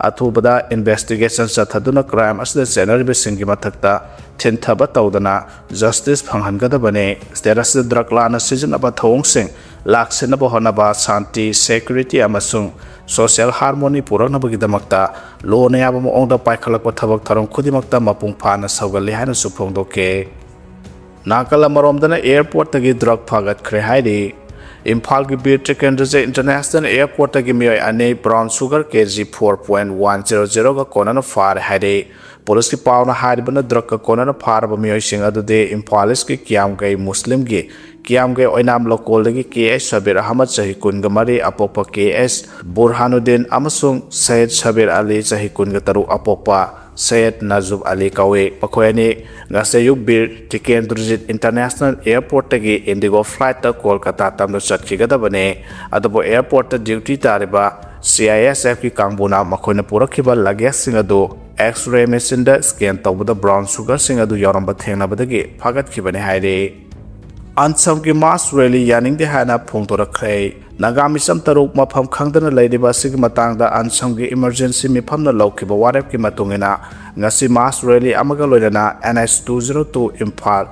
ꯑꯊꯨꯕꯗ investigation ꯆꯠꯊꯗꯨꯅ crime ꯑꯁꯤꯗ ꯆꯦꯟꯅꯔꯤꯕꯁꯤꯡꯒꯤ ꯃꯊꯛꯇ ꯊꯤꯟꯊꯕ ꯇꯧꯗꯅ justice ꯐꯪꯍꯟꯒꯗꯕꯅꯤ꯫ State ꯑꯁꯤꯗ drug ꯂꯥꯟꯅ ꯁꯤꯖꯤꯟꯅꯕ ꯊꯧꯑꯣꯡꯁꯤꯡ ꯂꯥꯛꯁꯤꯟꯅꯕ ꯍꯣꯠꯅꯕ, ꯁꯥꯟꯇꯤ, ꯁꯦꯀ꯭ꯌꯨꯔꯤꯇꯤ ꯑꯃꯁꯨꯡ ꯁꯣꯁꯤꯌꯦꯜ ꯍꯥꯔꯃꯣꯅꯤ ꯄꯨꯔꯛꯅꯕꯒꯤꯗꯃꯛꯇ ꯂꯣꯟꯅ ꯌꯥꯕ ꯃꯑꯣꯡꯗ ꯄꯥꯏꯈꯠꯂꯛꯄ ꯊꯕꯛ ꯊꯧꯔꯝ ꯈꯨꯗꯤꯡꯃꯛꯇ ꯃꯄꯨꯡ ꯐꯥꯅ ꯁꯧꯒꯠꯂꯤ ꯍꯥꯏꯅꯁꯨ ꯐꯣꯡꯗꯣꯛꯈꯤ꯫ ꯅꯥꯀꯜ ꯑꯃꯔꯣꯝꯗꯅ ꯑꯦꯌꯔꯄꯣꯔꯠꯇꯒꯤ ꯗ꯭ꯔꯒ ꯐꯥꯒꯠꯈ꯭ꯔꯦ ꯍꯥꯏꯔꯤ꯫ ꯏꯝꯐꯥꯜꯒꯤ ꯕꯤꯔ ꯇꯤꯀꯦꯟꯗ꯭ꯔꯖꯤꯠ ꯏꯟꯇꯔꯅꯦꯁꯅꯦꯜ ꯑꯦꯌꯔꯄꯣꯔꯠꯇꯒꯤ ꯃꯤꯑꯣꯏ ꯑꯅꯤ brown sugar K G four point one zero ꯖꯦꯔꯣꯒ ꯀꯣꯟꯅꯅ ꯐꯥꯔꯦ ꯍꯥꯏꯔꯤ꯫ ꯄꯨꯂꯤꯁꯀꯤ ꯄꯥꯎꯅ ꯍꯥꯏꯔꯤꯕꯅ ꯗ꯭ꯔꯒꯀ ꯀꯣꯟꯅꯅ ꯐꯥꯔꯕ ꯃꯤꯑꯣꯏꯁꯤꯡ ꯑꯗꯨꯗꯤ ꯏꯝꯐꯥꯜ ꯏꯁꯀꯤ ꯀꯤꯌꯥꯝꯒꯩ ꯃꯨꯁꯂꯤꯝꯒꯤ ꯀꯤꯌꯥꯝꯒꯩ ꯑꯣꯏꯅꯥꯝ ꯂꯣꯀꯣꯜꯗꯒꯤ ꯀꯦ ꯑꯩꯆ ꯁꯕꯤꯔ ꯑꯍꯃꯗ ꯆꯍꯤ ꯀꯨꯟꯒ ꯃꯔꯤ ꯑꯄꯣꯛꯄ ꯀꯦ ꯑꯩꯆ ꯕꯨꯔꯍꯥꯅꯨꯗꯤꯟ ꯑꯃꯁꯨꯡ ꯁꯌꯦꯗ ꯁꯕꯤꯔ ꯑꯂꯤ ꯆꯍꯤ ꯀꯨꯟꯒ ꯇꯔꯨꯛ ꯑꯄꯣꯛꯄ ꯁꯌꯦꯗ ꯅꯖꯨꯕ ꯑꯂꯤ ꯀꯧꯏ꯫ ꯃꯈꯣꯏ ꯑꯅꯤ ꯉꯁꯤ ꯑꯌꯨꯛ ꯕꯤꯔ ꯇꯤꯀꯦꯟꯗ꯭ꯔꯖꯤꯠ ꯏꯟꯇꯔꯅꯦꯁꯅꯦꯜ ꯑꯦꯌꯔꯄꯣꯔꯠꯇꯒꯤ ꯏꯟꯗꯤꯒꯣ ꯐ꯭ꯂꯥꯏꯠꯇ ꯀꯣꯜꯀꯇꯥ ꯇꯝꯅ ꯆꯠꯈꯤꯒꯗꯕꯅꯤ꯫ ꯑꯗꯨꯕꯨ ꯑꯦꯌꯔꯄꯣꯔꯠꯇ ꯗ꯭ꯌꯨꯇꯤ ꯇꯥꯔꯤꯕ ꯁꯤ ꯑꯥꯏ ꯑꯦꯁ ꯑꯦꯐꯀꯤ ꯀꯥꯡꯕꯨꯅ ꯃꯈꯣꯏꯅ ꯄꯨꯔꯛꯈꯤꯕ ꯂꯒꯦꯖꯁꯤꯡ ꯑꯗꯨ ꯑꯦꯛꯁ ꯔꯦ ꯃꯦꯆꯤꯟꯗ ꯁ꯭ꯀꯦꯟ ꯇꯧꯕꯗ ꯕ꯭ꯔꯥꯎꯟ ꯁꯨꯒꯔꯁꯤꯡ ꯑꯗꯨ ꯌꯥꯎꯔꯝꯕ ꯊꯦꯡꯅꯕꯗꯒꯤ ꯐꯥꯒꯠꯈꯤꯕꯅꯤ ꯍꯥꯏꯔꯤ꯫ ꯑꯟꯁꯝꯒꯤ ꯃꯥꯁ ꯔꯦꯂꯤ ꯌꯥꯅꯤꯡꯗꯦ ꯍꯥꯏꯅ ꯐꯣꯡꯗꯣꯔꯛꯈ꯭ꯔꯦ꯫ ꯅꯥꯒꯥ ꯃꯤꯆꯝ ꯇꯔꯨꯛ ꯃꯐꯝ ꯈꯪꯗꯅ ꯂꯩꯔꯤꯕ ꯑꯁꯤꯒꯤ ꯃꯇꯥꯡꯗ ꯑꯟꯁꯝꯒꯤ ꯏꯃꯔꯖꯦꯟꯁꯤ ꯃꯤꯐꯝꯅ ꯂꯧꯈꯤꯕ ꯋꯥꯔꯦꯞꯀꯤ ꯃꯇꯨꯡ ꯏꯟꯅ ꯉꯁꯤ ꯃꯥꯁ ꯔꯦꯂꯤ ꯑꯃꯒ ꯂꯣꯏꯅꯅ N H two zero two Imphal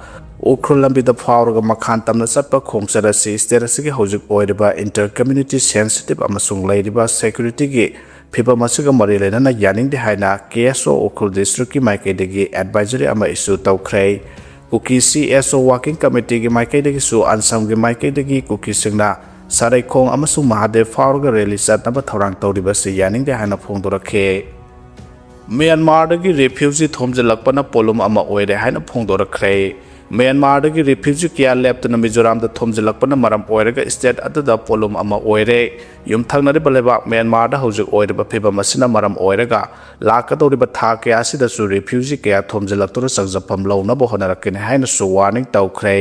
Ukhrul ꯂꯝꯕꯤꯗ ꯐꯥꯎꯔꯒ ꯃꯈꯥ ꯇꯝꯅ ꯆꯠꯄ ꯈꯣꯡꯆꯠ ꯑꯁꯤ ꯁ꯭ꯇꯦꯠ ꯑꯁꯤꯒꯤ ꯍꯧꯖꯤꯛ ꯑꯣꯏꯔꯤꯕ ꯏꯟꯇꯔ ꯀꯝꯃ꯭ꯌꯨꯅꯤꯇꯤ ꯁꯦꯟꯁꯤꯇꯤꯚ ꯑꯃꯁꯨꯡ ꯂꯩꯔꯤꯕ ꯁꯦꯀ꯭ꯌꯨꯔꯤꯇꯤꯒꯤ ꯐꯤꯚꯝ ꯑꯁꯤꯒ ꯃꯔꯤ ꯂꯩꯅꯅ ꯌꯥꯅꯤꯡꯗꯦ ꯍꯥꯏꯅ ꯀꯦ ꯑꯦꯁ ꯑꯣ ꯎꯈ꯭ꯔꯨꯜ ꯗꯤꯁꯇ꯭ꯔꯤꯛꯀꯤ ꯃꯥꯏꯀꯩꯗꯒꯤ ꯑꯦꯗꯚꯥꯏꯖꯔꯤ ꯑꯃ ꯏꯁꯨ ꯇꯧꯈ꯭ꯔꯦ꯫ ꯀꯨꯀꯤ ꯁꯤ ꯑꯦꯁ ꯑꯣ ꯋꯥꯔꯀꯤꯡ ꯀꯃꯤꯇꯤꯒꯤ ꯃꯥꯏꯀꯩꯗꯒꯤꯁꯨ ꯑꯟꯁꯝꯒꯤ ꯃꯥꯏꯀꯩꯗꯒꯤ ꯀꯨꯀꯤꯁꯤꯡꯅ ꯁꯔꯩꯈꯣꯡ ꯑꯃꯁꯨꯡ ꯃꯍꯥꯗꯦꯕ ꯐꯥꯎꯔꯒ ꯔꯦꯂꯤ ꯆꯠꯅꯕ ꯊꯧꯔꯥꯡ ꯇꯧꯔꯤꯕꯁꯤ ꯌꯥꯅꯤꯡꯗꯦ ꯍꯥꯏꯅ ꯐꯣꯡꯗꯣꯔꯛꯈꯤ꯫ ꯃ꯭ꯌꯥꯟꯃꯥꯔꯗꯒꯤ ꯔꯤꯐ꯭ꯌꯨꯖꯤ ꯊꯣꯝꯖꯤꯜꯂꯛꯄꯅ ꯄꯣꯠꯂꯨꯝ ꯑꯃ ꯑꯣꯏꯔꯦ ꯍꯥꯏꯅ ꯐꯣꯡꯗꯣꯔꯛꯈ꯭ꯔꯦ꯫ ꯃ꯭ꯌꯥꯟꯃꯥꯔꯗꯒꯤ ꯔꯤꯐ꯭ꯌꯨꯖꯤ ꯀꯌꯥ ꯂꯦꯞꯇꯅ ꯃꯤꯖꯣꯔꯥꯝꯗ ꯊꯣꯝꯖꯤꯜꯂꯛꯄꯅ ꯃꯔꯝ ꯑꯣꯏꯔꯒ ꯁ꯭ꯇꯦꯠ ꯑꯗꯨꯗ ꯄꯣꯠꯂꯨꯝ ꯑꯃ ꯑꯣꯏꯔꯦ꯫ ꯌꯨꯝꯊꯪꯅꯔꯤꯕ ꯂꯩꯕꯥꯛ ꯃ꯭ꯌꯥꯟꯃꯥꯔꯗ ꯍꯧꯖꯤꯛ ꯑꯣꯏꯔꯤꯕ ꯐꯤꯚꯝ ꯑꯁꯤꯅ ꯃꯔꯝ ꯑꯣꯏꯔꯒ ꯂꯥꯛꯀꯗꯧꯔꯤꯕ ꯊꯥ ꯀꯌꯥ ꯑꯁꯤꯗꯁꯨ ꯔꯤꯐ꯭ꯌꯨꯖꯤ ꯀꯌꯥ ꯊꯣꯝꯖꯤꯜꯂꯛꯇꯨꯅ ꯆꯪꯖꯐꯝ ꯂꯧꯅꯕ ꯍꯣꯠꯅꯔꯛꯀꯅꯤ ꯍꯥꯏꯅꯁꯨ ꯋꯥꯔꯅꯤꯡ ꯇꯧꯈ꯭ꯔꯦ꯫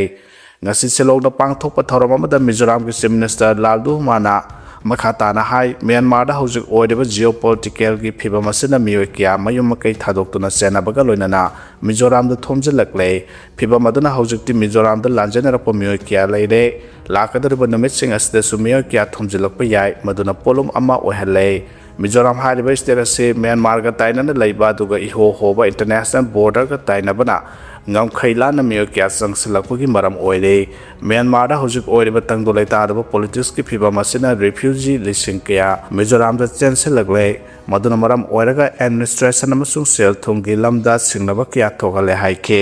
ꯉꯁꯤ ꯁꯤꯂꯣꯡꯗ ꯄꯥꯡꯊꯣꯛꯄ ꯊꯧꯔꯝ ꯑꯃꯗ ꯃꯤꯖꯣꯔꯥꯝꯒꯤ ꯆꯤꯐ ꯃꯤꯅꯤꯁꯇꯔ ꯂꯥꯜꯗꯨꯍꯃꯥꯅ ꯃꯈꯥ ꯇꯥꯅ ꯍꯥꯏ, ꯃ꯭ꯌꯥꯟꯃꯥꯔꯗ ꯍꯧꯖꯤꯛ ꯑꯣꯏꯔꯤꯕ ꯖꯤꯑꯣ ꯄꯣꯂꯤꯇꯤꯀꯦꯜꯒꯤ ꯐꯤꯚꯝ ꯑꯁꯤꯅ ꯃꯤꯑꯣꯏ ꯀꯌꯥ ꯃꯌꯨꯝ ꯃꯀꯩ ꯊꯥꯗꯣꯛꯇꯨꯅ ꯆꯦꯟꯅꯕꯒ ꯂꯣꯏꯅꯅ ꯃꯤꯖꯣꯔꯥꯝꯗ ꯊꯣꯝꯖꯤꯜꯂꯛꯂꯦ꯫ ꯐꯤꯚꯝ ꯑꯗꯨꯅ ꯍꯧꯖꯤꯛꯇꯤ ꯃꯤꯖꯣꯔꯥꯝꯗ ꯂꯥꯟꯖꯦꯟꯅꯔꯛꯄ ꯃꯤꯑꯣꯏ ꯀꯌꯥ ꯂꯩꯔꯦ꯫ ꯂꯥꯛꯀꯗꯧꯔꯤꯕ ꯅꯨꯃꯤꯠꯁꯤꯡ ꯑꯁꯤꯗꯁꯨ ꯃꯤꯑꯣꯏ ꯀꯌꯥ ꯊꯣꯝꯖꯤꯜꯂꯛꯄ ꯌꯥꯏ, ꯃꯗꯨꯅ ꯄꯣꯠꯂꯨꯝ ꯑꯃ ꯑꯣꯏꯍꯜꯂꯦ꯫ ꯃꯤꯖꯣꯔꯥꯝ ꯍꯥꯏꯔꯤꯕ ꯁ꯭ꯇꯦꯠ ꯑꯁꯤ ꯃ꯭ꯌꯥꯟꯃꯥꯔꯒ ꯇꯥꯏꯅꯅ ꯂꯩꯕ ꯑꯗꯨꯒ ꯏꯍꯣ ꯍꯣꯕ ꯏꯟꯇꯔꯅꯦꯁꯅꯦꯜ ꯕꯣꯔꯗꯔꯒ ꯇꯥꯏꯅꯕꯅ ꯉꯝꯈꯩ ꯂꯥꯟꯅ ꯃꯤꯑꯣꯏ ꯀꯌꯥ ꯆꯪꯁꯤꯜꯂꯛꯄꯒꯤ ꯃꯔꯝ ꯑꯣꯏꯔꯦ꯫ ꯃ꯭ꯌꯥꯟꯃꯥꯔꯗ ꯍꯧꯖꯤꯛ ꯑꯣꯏꯔꯤꯕ ꯇꯪꯗꯨ ꯂꯩꯇꯥꯗꯕ ꯄꯣꯂꯤꯇꯤꯛꯁꯀꯤ ꯐꯤꯕꯝ ꯑꯁꯤꯅ ꯔꯤꯐ꯭ꯌꯨꯖꯤ ꯂꯤꯁꯤꯡ ꯀꯌꯥ ꯃꯤꯖꯣꯔꯥꯝꯗ ꯆꯦꯟꯁꯤꯜꯂꯛꯂꯦ꯫ ꯃꯗꯨꯅ ꯃꯔꯝ ꯑꯣꯏꯔꯒ ꯑꯦꯗꯃꯤꯅꯤꯁꯇ꯭ꯔꯦꯁꯟ ꯑꯃꯁꯨꯡ ꯁꯦꯜ ꯊꯨꯝꯒꯤ ꯂꯝꯗ ꯁꯤꯡꯅꯕ ꯀꯌꯥ ꯊꯣꯛꯍꯜꯂꯦ ꯍꯥꯏꯈꯤ꯫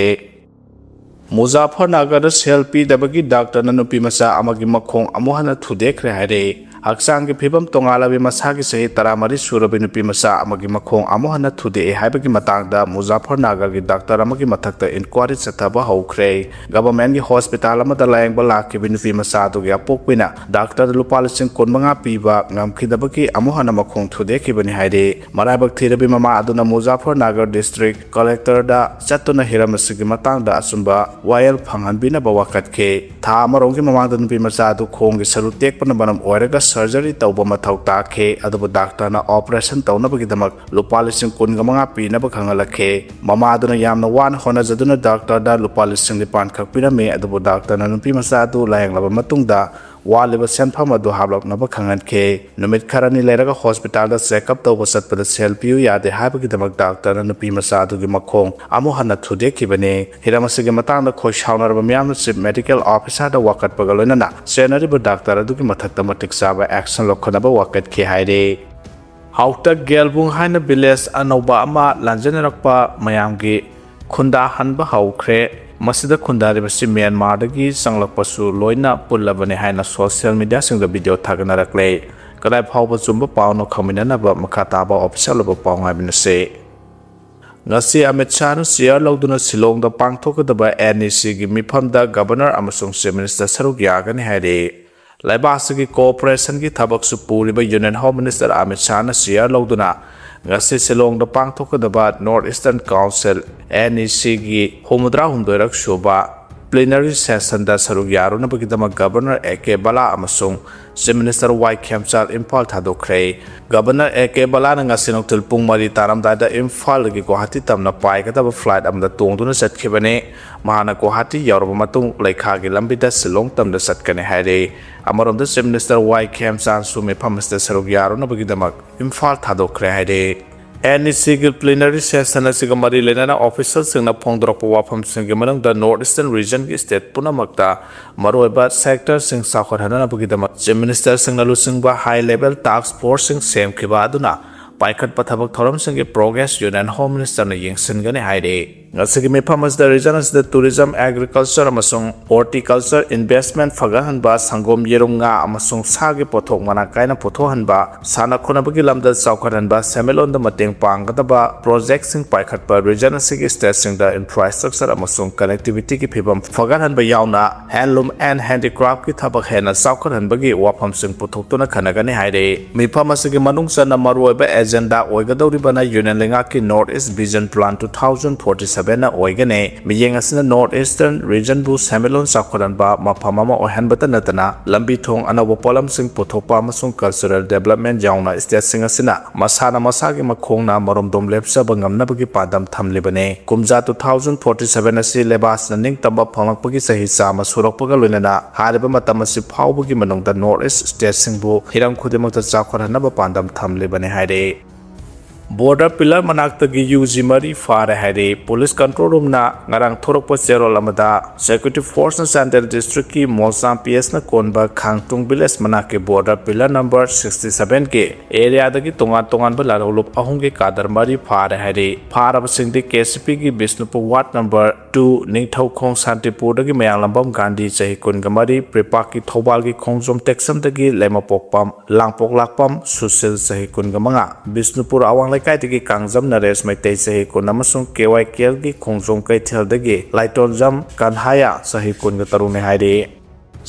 ꯃꯨꯖꯥꯐꯔꯅꯥꯒꯔꯗ ꯁꯦꯜ ꯄꯤꯗꯕꯒꯤ ꯗꯥꯛꯇꯔꯅ ꯅꯨꯄꯤ ꯃꯆꯥ ꯑꯃꯒꯤ ꯃꯈꯣꯡ ꯑꯃꯨꯛ ꯍꯟꯅ ꯊꯨꯗꯦꯛꯈ꯭ꯔꯦ ꯍꯥꯏꯔꯦ꯫ ꯍꯛꯆꯥꯡꯒꯤ ꯐꯤꯕꯝ ꯇꯣꯉꯥꯜꯂꯕꯤ ꯃꯁꯥꯒꯤ ꯆꯍꯤ ꯇꯔꯥꯃꯔꯤ ꯁꯨꯔꯕꯤ ꯅꯨꯄꯤ ꯃꯆꯥ ꯑꯃꯒꯤ ꯃꯈꯣꯡ ꯑꯃꯨꯛ ꯍꯟꯅ ꯊꯨꯗꯦꯛꯑꯦ ꯍꯥꯏꯕꯒꯤ ꯃꯇꯥꯡꯗ ꯃꯨꯖꯥꯐꯔꯅꯥꯒꯔꯒꯤ ꯗꯥꯛꯇꯔ ꯑꯃꯒꯤ ꯃꯊꯛꯇ ꯏꯟꯀ꯭ꯋꯥꯔꯤ ꯆꯠꯊꯕ ꯍꯧꯈ꯭ꯔꯦ꯫ ꯒꯚꯔꯟꯃꯦꯟꯠꯀꯤ ꯍꯣꯁꯄꯤꯇꯥꯜ ꯑꯃꯗ ꯂꯥꯌꯦꯡꯕ ꯂꯥꯛꯈꯤꯕ ꯅꯨꯄꯤ ꯃꯆꯥ ꯑꯗꯨꯒꯤ ꯑꯄꯣꯛꯄꯤꯅ ꯗꯥꯛꯇꯔꯗ ꯂꯨꯄꯥ ꯂꯤꯁꯤꯡ ꯀꯨꯟꯃꯉꯥ ꯄꯤꯕ ꯉꯝꯈꯤꯗꯕꯒꯤ ꯑꯃꯨꯛ ꯍꯟꯅ ꯃꯈꯣꯡ ꯊꯨꯗꯦꯛꯈꯤꯕꯅꯤ ꯍꯥꯏꯔꯤ꯫ ꯃꯔꯥꯏꯕꯛ ꯊꯤꯔꯕꯤ ꯃꯃꯥ ꯑꯗꯨꯅ ꯃꯨꯖꯥꯐꯔꯅꯥꯒꯔ ꯗꯤꯁꯇ꯭ꯔꯤꯛ ꯀꯂꯦꯛꯇꯔꯗ ꯆꯠꯇꯨꯅ ꯍꯤꯔꯝ ꯑꯁꯤꯒꯤ ꯃꯇꯥꯡꯗ ꯑꯆꯨꯝꯕ ꯋꯥꯌꯦꯜ ꯐꯪꯍꯟꯕꯤꯅꯕ ꯋꯥꯀꯠꯈꯤ꯫ ꯊꯥ ꯑꯃꯔꯣꯝꯒꯤ ꯃꯃꯥꯡꯗ ꯅꯨꯄꯤ ꯃꯆꯥ ꯑꯗꯨ ꯈꯣꯡꯒꯤ ꯁꯔꯨ ꯇꯦꯛꯄꯅ ꯃꯔꯝ ꯑꯣꯏꯔꯒ ꯁꯔꯖꯔꯤ ꯇꯧꯕ ꯃꯊꯧ ꯇꯥꯈꯤ, ꯑꯗꯨꯕꯨ ꯗꯥꯛꯇꯔꯅ ꯑꯣꯄꯔꯦꯁꯟ ꯇꯧꯅꯕꯒꯤꯗꯃꯛ ꯂꯨꯄꯥ ꯂꯤꯁꯤꯡ ꯀꯨꯟꯒ ꯃꯉꯥ ꯄꯤꯅꯕ ꯈꯪꯍꯜꯂꯛꯈꯤ꯫ ꯃꯃꯥ ꯑꯗꯨꯅ ꯌꯥꯝꯅ ꯋꯥꯅ ꯍꯣꯠꯅꯖꯗꯨꯅ ꯗꯥꯛꯇꯔꯗ ꯂꯨꯄꯥ ꯂꯤꯁꯤꯡ ꯅꯤꯄꯥꯟ ꯈꯛ ꯄꯤꯔꯝꯃꯤ, ꯑꯗꯨꯕꯨ ꯗꯥꯛꯇꯔꯅ ꯅꯨꯄꯤ ꯃꯆꯥ ꯑꯗꯨ ꯂꯥꯌꯦꯡꯂꯕ ꯃꯇꯨꯡꯗ ꯋꯥꯠꯂꯤꯕ ꯁꯦꯟꯐꯝ ꯑꯗꯨ ꯍꯥꯞꯂꯛꯅꯕ ꯈꯪꯍꯟꯈꯤ꯫ ꯅꯨꯃꯤꯠ ꯈꯔꯅꯤ ꯂꯩꯔꯒ ꯍꯣꯁꯄꯤꯇꯥꯜꯗ ꯆꯦꯛꯑꯞ ꯇꯧꯕ ꯆꯠꯄꯗ ꯁꯦꯜ ꯄꯤꯌꯨ ꯌꯥꯗꯦ ꯍꯥꯏꯕꯒꯤꯗꯃꯛ ꯗꯥꯛꯇꯔꯅ ꯅꯨꯄꯤ ꯃꯆꯥ ꯑꯗꯨꯒꯤ ꯃꯈꯣꯡ ꯑꯃꯨꯛ ꯍꯟꯅ ꯊꯨꯗꯦꯛꯈꯤꯕꯅꯤ꯫ ꯍꯤꯔꯝ ꯑꯁꯤꯒꯤ ꯃꯇꯥꯡꯗ ꯈꯣꯏ ꯁꯥꯎꯅꯔꯕ ꯃꯤꯌꯥꯝꯅ ꯆꯤꯐ ꯃꯦꯗꯤꯀꯦꯜ ꯑꯣꯐꯤꯁꯥꯔꯗ ꯋꯥꯀꯠꯄꯒ ꯂꯣꯏꯅꯅ ꯆꯦꯟꯅꯔꯤꯕ ꯗꯥꯛꯇꯔ ꯑꯗꯨꯒꯤ ꯃꯊꯛꯇ ꯃꯇꯤꯛ ꯆꯥꯕ ꯑꯦꯛꯁꯟ ꯂꯧꯈꯠꯅꯕ ꯋꯥꯀꯠꯈꯤ ꯍꯥꯏꯔꯤ꯫ ꯍꯥꯎꯇꯛ ꯒꯦꯜꯕꯨꯡ ꯍꯥꯏꯅ ꯚꯤꯂꯦꯖ ꯑꯅꯧꯕ ꯑꯃ ꯂꯥꯟꯖꯟꯅꯔꯛꯄ ꯃꯌꯥꯝꯒꯤ ꯈꯨꯟꯗꯥꯍꯟꯕ ꯍꯧꯈ꯭ꯔꯦ꯫ ꯃꯁꯤꯗ ꯈꯨꯟꯗꯥꯔꯤꯕꯁꯤ ꯃ꯭ꯌꯥꯟꯃꯥꯔꯗꯒꯤ ꯆꯪꯂꯛꯄꯁꯨ ꯂꯣꯏꯅ ꯄꯨꯜꯂꯕꯅꯤ ꯍꯥꯏꯅ ꯁꯣꯁꯤꯌꯦꯜ ꯃꯤꯗꯤꯌꯥꯁꯤꯡꯗ ꯚꯤꯗꯤꯑꯣ ꯊꯥꯒꯠꯅꯔꯛꯂꯦ꯫ ꯀꯗꯥꯏ ꯐꯥꯎꯕ ꯆꯨꯝꯕ ꯄꯥꯎꯅꯣ ꯈꯪꯃꯤꯟꯅꯅꯕ ꯃꯈꯥ ꯇꯥꯕ ꯑꯣꯐꯤꯁꯤꯌꯦꯜ ꯑꯣꯏꯕ ꯄꯥꯎ ꯉꯥꯏꯃꯤꯟꯅꯁꯤ꯫ ꯉꯁꯤ ꯑꯃꯤꯠ ꯁꯥꯍꯅ ꯆꯤꯌꯔ ꯂꯧꯗꯨꯅ ꯁꯤꯂꯣꯡꯗ ꯄꯥꯡꯊꯣꯛꯀꯗꯕ ꯑꯦꯟ ꯏ ꯁꯤꯒꯤ ꯃꯤꯐꯝꯗ ꯒꯕꯔꯅꯔ ꯑꯃꯁꯨꯡ ꯆꯤꯐ ꯃꯤꯅꯤꯁꯇꯔ ꯁꯔꯨꯛ ꯌꯥꯒꯅꯤ ꯍꯥꯏꯔꯤ꯫ ꯂꯩꯕꯥꯛ ꯑꯁꯤꯒꯤ ꯀꯣꯑꯣꯄꯔꯦꯁꯟꯒꯤ ꯊꯕꯛꯁꯨ ꯄꯨꯔꯤꯕ ꯌꯨꯅꯤꯌꯟ ꯍꯣꯝ ꯃꯤꯅꯤꯁꯇꯔ ꯑꯃꯤꯠ ꯁꯥꯍꯅ ꯆꯤꯌꯔ ꯂꯧꯗꯨꯅ ꯉꯁꯤ ꯁꯤꯂꯣꯡꯗ ꯄꯥꯡꯊꯣꯛꯀꯗꯕ north eastern council, N E ꯁꯤꯒꯤ ꯍꯨꯝꯐꯨꯇꯔꯥꯍꯨꯝꯗꯣꯏꯔꯛ ꯁꯨꯕ ꯄ꯭ꯂꯤꯅꯔꯤ ꯁꯦꯁꯟꯗ ꯁꯔꯨꯛ ꯌꯥꯔꯨꯅꯕꯒꯤꯗꯃꯛ ꯒꯕꯔꯅꯔ ꯑꯦ ꯀꯦ ꯕꯂꯥ ꯑꯃꯁꯨꯡ chief minister Y Khemchand Imphal ꯊꯥꯗꯣꯛꯈ꯭ꯔꯦ꯫ ꯒꯕꯔꯅꯔ ꯑꯦ ꯀꯦ ꯕꯂꯥꯅ ꯉꯁꯤ ꯅꯨꯡꯊꯤꯜ ꯄꯨꯡ ꯃꯔꯤ ꯇꯥꯔꯝꯗꯥꯏꯗ ꯏꯝꯐꯥꯜꯗꯒꯤ ꯒꯨꯋꯥꯍꯥꯇꯤ ꯇꯝꯅ ꯄꯥꯏꯒꯗꯕ ꯐ꯭ꯂꯥꯏꯠ ꯑꯃꯗ ꯇꯣꯡꯗꯨꯅ ꯆꯠꯈꯤꯕꯅꯤ꯫ ꯃꯍꯥꯛꯅ ꯒꯨꯋꯥꯍꯥꯇꯤ ꯌꯧꯔꯕ ꯃꯇꯨꯡ ꯂꯩꯈꯥꯒꯤ ꯂꯝꯕꯤꯗ ꯁꯤꯂꯣꯡ ꯇꯝꯅ ꯆꯠꯀꯅꯤ ꯍꯥꯏꯔꯤ꯫ ꯑꯃꯔꯣꯝꯗ ꯆꯤꯐ ꯃꯤꯅꯤꯁꯇꯔ ꯋꯥꯏ ꯈꯦꯝꯆꯥꯟꯁꯨ ꯃꯤꯐꯝ ꯑꯁꯤꯗ ꯁꯔꯨꯛ ꯌꯥꯔꯨꯅꯕꯒꯤꯗꯃꯛ ꯏꯝꯐꯥꯜ ꯊꯥꯗꯣꯛꯈ꯭ꯔꯦ ꯍꯥꯏꯔꯤ꯫ NECꯒꯤ plenary session ꯑꯁꯤꯒ ꯃꯔꯤ ꯂꯩꯅꯅ officialꯁꯤꯡꯅ ꯐꯣꯡꯗꯣꯔꯛꯄ ꯋꯥꯐꯝꯁꯤꯡꯒꯤ ꯃꯅꯨꯡꯗ North Eastern regionꯒꯤ state ꯄꯨꯝꯅꯃꯛꯇ ꯃꯔꯨꯑꯣꯏꯕ sectorꯁꯤꯡ ꯆꯥꯎꯈꯠꯍꯟꯅꯕꯒꯤꯗꯃꯛ Chief Ministerꯁꯤꯡꯅ ꯂꯨꯆꯤꯡꯕ high level task forceꯁꯤꯡ ꯁꯦꯝꯈꯤꯕ ꯑꯗꯨꯅ ꯄꯥꯏꯈꯠꯄ ꯊꯕꯛ ꯊꯧꯔꯝꯁꯤꯡꯒꯤ progress Union Home Ministerꯅ ꯌꯦꯡꯁꯤꯟꯒꯅꯤ ꯍꯥꯏꯔꯤ꯫ ꯉꯁꯤꯒꯤ ꯃꯤꯐꯝ ꯑꯁꯤꯗ region ꯑꯁꯤꯗ tourism, agriculture ꯑꯃꯁꯨꯡ horticulture investment ꯐꯒꯠꯍꯟꯕ, ꯁꯪꯒꯣꯝ, ꯌꯦꯔꯨꯝ, ꯉꯥ ꯑꯃꯁꯨꯡ ꯁꯥꯒꯤ ꯄꯣꯠꯊꯣꯛ ꯃꯔꯥꯡ ꯀꯥꯏꯅ ꯄꯨꯊꯣꯛꯍꯟꯕ, ꯁꯥꯟꯅ ꯈꯣꯠꯅꯕꯒꯤ ꯂꯝꯗ ꯆꯥꯎꯈꯠꯍꯟꯕ, ꯁꯦꯟꯃꯤꯠꯂꯣꯟꯗ ꯃꯇꯦꯡ ꯄꯥꯡꯒꯗꯕ projectꯁꯤꯡ ꯄꯥꯏꯈꯠꯄ, region ꯑꯁꯤꯒꯤ stateꯁꯤꯡꯗ infrastructure ꯑꯃꯁꯨꯡ connectivityꯒꯤ ꯐꯤꯕꯝ ꯐꯒꯠꯍꯟꯕ ꯌꯥꯎꯅ handloom and handicraftꯀꯤ ꯊꯕꯛ ꯍꯦꯟꯅ ꯆꯥꯎꯈꯠꯍꯟꯕꯒꯤ ꯋꯥꯐꯝꯁꯤꯡ ꯄꯨꯊꯣꯛꯇꯨꯅ ꯈꯟꯅꯒꯅꯤ ꯍꯥꯏꯔꯤ꯫ ꯃꯤꯐꯝ ꯑꯁꯤꯒꯤ ꯃꯅꯨꯡ ꯆꯟꯅ ꯃꯔꯨꯑꯣꯏꯕ agenda ꯑꯣꯏꯒꯗꯧꯔꯤꯕꯅ Union ꯂꯩꯉꯥꯛꯀꯤ North East Vision Plan two thousand forty sevenꯅ ꯑꯣꯏꯒꯅꯤ꯫ ꯃꯤꯠꯌꯦꯡ ꯑꯁꯤꯅ North Eastern regionꯕꯨ ꯁꯦꯟꯃꯤꯠꯂꯣꯟ ꯆꯥꯎꯈꯠꯍꯟꯕ ꯃꯐꯝ ꯑꯃ ꯑꯣꯏꯍꯟꯕꯇ ꯅꯠꯇꯅ ꯂꯝꯕꯤ ꯊꯣꯡ, ꯑꯅꯧꯕ ꯄꯣꯠꯂꯝꯁꯤꯡ ꯄꯨꯊꯣꯛꯄ ꯑꯃꯁꯨꯡ cultural development ꯌꯥꯎꯅ stateꯁꯤꯡ ꯑꯁꯤꯅ ꯃꯁꯥꯅ ꯃꯁꯥꯒꯤ ꯃꯈꯣꯡꯅ ꯃꯔꯣꯝꯗꯣꯝ ꯂꯦꯞꯆꯕ ꯉꯝꯅꯕꯒꯤ ꯄꯥꯟꯗꯝ ꯊꯝꯂꯤꯕꯅꯤ꯫ ꯀꯨꯝꯖꯥ two thousand forty seven ꯑꯁꯤ ꯂꯩꯕꯥꯛ ꯑꯁꯤꯅ ꯅꯤꯡꯇꯝꯕ ꯐꯪꯂꯛꯄꯒꯤ ꯆꯍꯤ ꯆꯥꯝꯃ ꯁꯨꯔꯛꯄꯒ ꯂꯣꯏꯅꯅ ꯍꯥꯏꯔꯤꯕ ꯃꯇꯝ ꯑꯁꯤ ꯐꯥꯎꯕꯒꯤ ꯃꯅꯨꯡꯗ North East stateꯁꯤꯡꯕꯨ ꯍꯤꯔꯝ ꯈꯨꯗꯤꯡꯃꯛꯇ ꯆꯥꯎꯈꯠꯍꯟꯅꯕ ꯄꯥꯟꯗꯝ ꯊꯝꯂꯤꯕꯅꯤ ꯍꯥꯏꯔꯤ꯫ Border pillar ꯃꯅꯥꯛꯇꯒꯤ ꯌꯨ ꯖꯤ ꯃꯔꯤ ꯐꯥꯔꯦ ꯍꯥꯏꯔꯤ꯫ Police control roomꯅ ꯉꯔꯥꯡ ꯊꯣꯔꯛꯄ ꯆꯦꯔꯣꯜ ꯑꯃꯗ security forceꯅ ꯆꯥꯟꯗꯦꯜ districtꯀꯤ ꯃꯣꯜꯆꯥꯝ P Sꯅ ꯀꯣꯟꯕ ꯈꯥꯡꯇꯨꯡ village ꯃꯅꯥꯛꯀꯤ border pillar number sixty sevenꯒꯤ areaꯗꯒꯤ ꯇꯣꯉꯥꯟ ꯇꯣꯉꯥꯟꯕ ꯂꯥꯂꯣꯡꯂꯨꯞ ꯑꯍꯨꯝꯒꯤ cadre ꯃꯔꯤ ꯐꯥꯔꯦ ꯍꯥꯏꯔꯤ꯫ ꯐꯥꯔꯕꯁꯤꯡꯗꯤ KCPꯒꯤ Bishnupur ward number two, Ningthoukhong ꯁꯥꯟꯇꯤꯄꯨꯔꯗꯒꯤ ꯃꯌꯥꯡꯂꯝꯕꯝ ꯒꯥꯟꯙꯤ ꯆꯍꯤ ꯀꯨꯟꯒ ꯃꯔꯤ, ꯄ꯭ꯔꯤꯄꯥꯛꯀꯤ ꯊꯧꯕꯥꯜꯒꯤ ꯈꯣꯡꯖꯣꯝ ꯇꯦꯛꯆꯝꯗꯒꯤ ꯂꯩꯃꯄꯣꯛꯄꯝ ꯂꯥꯡꯄꯣꯛꯂꯥꯛꯄꯝ ꯁꯨꯁꯤꯜ ꯆꯍꯤ ꯀꯨꯟꯒ ꯃꯉꯥ, ꯕꯤꯁꯅꯨꯄꯨꯔ ꯑꯋꯥꯡ ꯂꯩꯀꯥꯏꯗꯒꯤ ꯀꯥꯡꯖꯝ ꯅꯔꯦꯁ ꯃꯩꯇꯩ ꯆꯍꯤ ꯀꯨꯟ ꯑꯃꯁꯨꯡ KYKLꯒꯤ ꯈꯣꯡꯖꯣꯝ ꯀꯩꯊꯦꯜꯗꯒꯤ ꯂꯥꯏꯇꯣꯟꯖꯝ ꯀꯟꯍꯥꯌꯥ ꯆꯍꯤ ꯀꯨꯟꯒ ꯇꯔꯨꯛꯅꯤ ꯍꯥꯏꯔꯤ꯫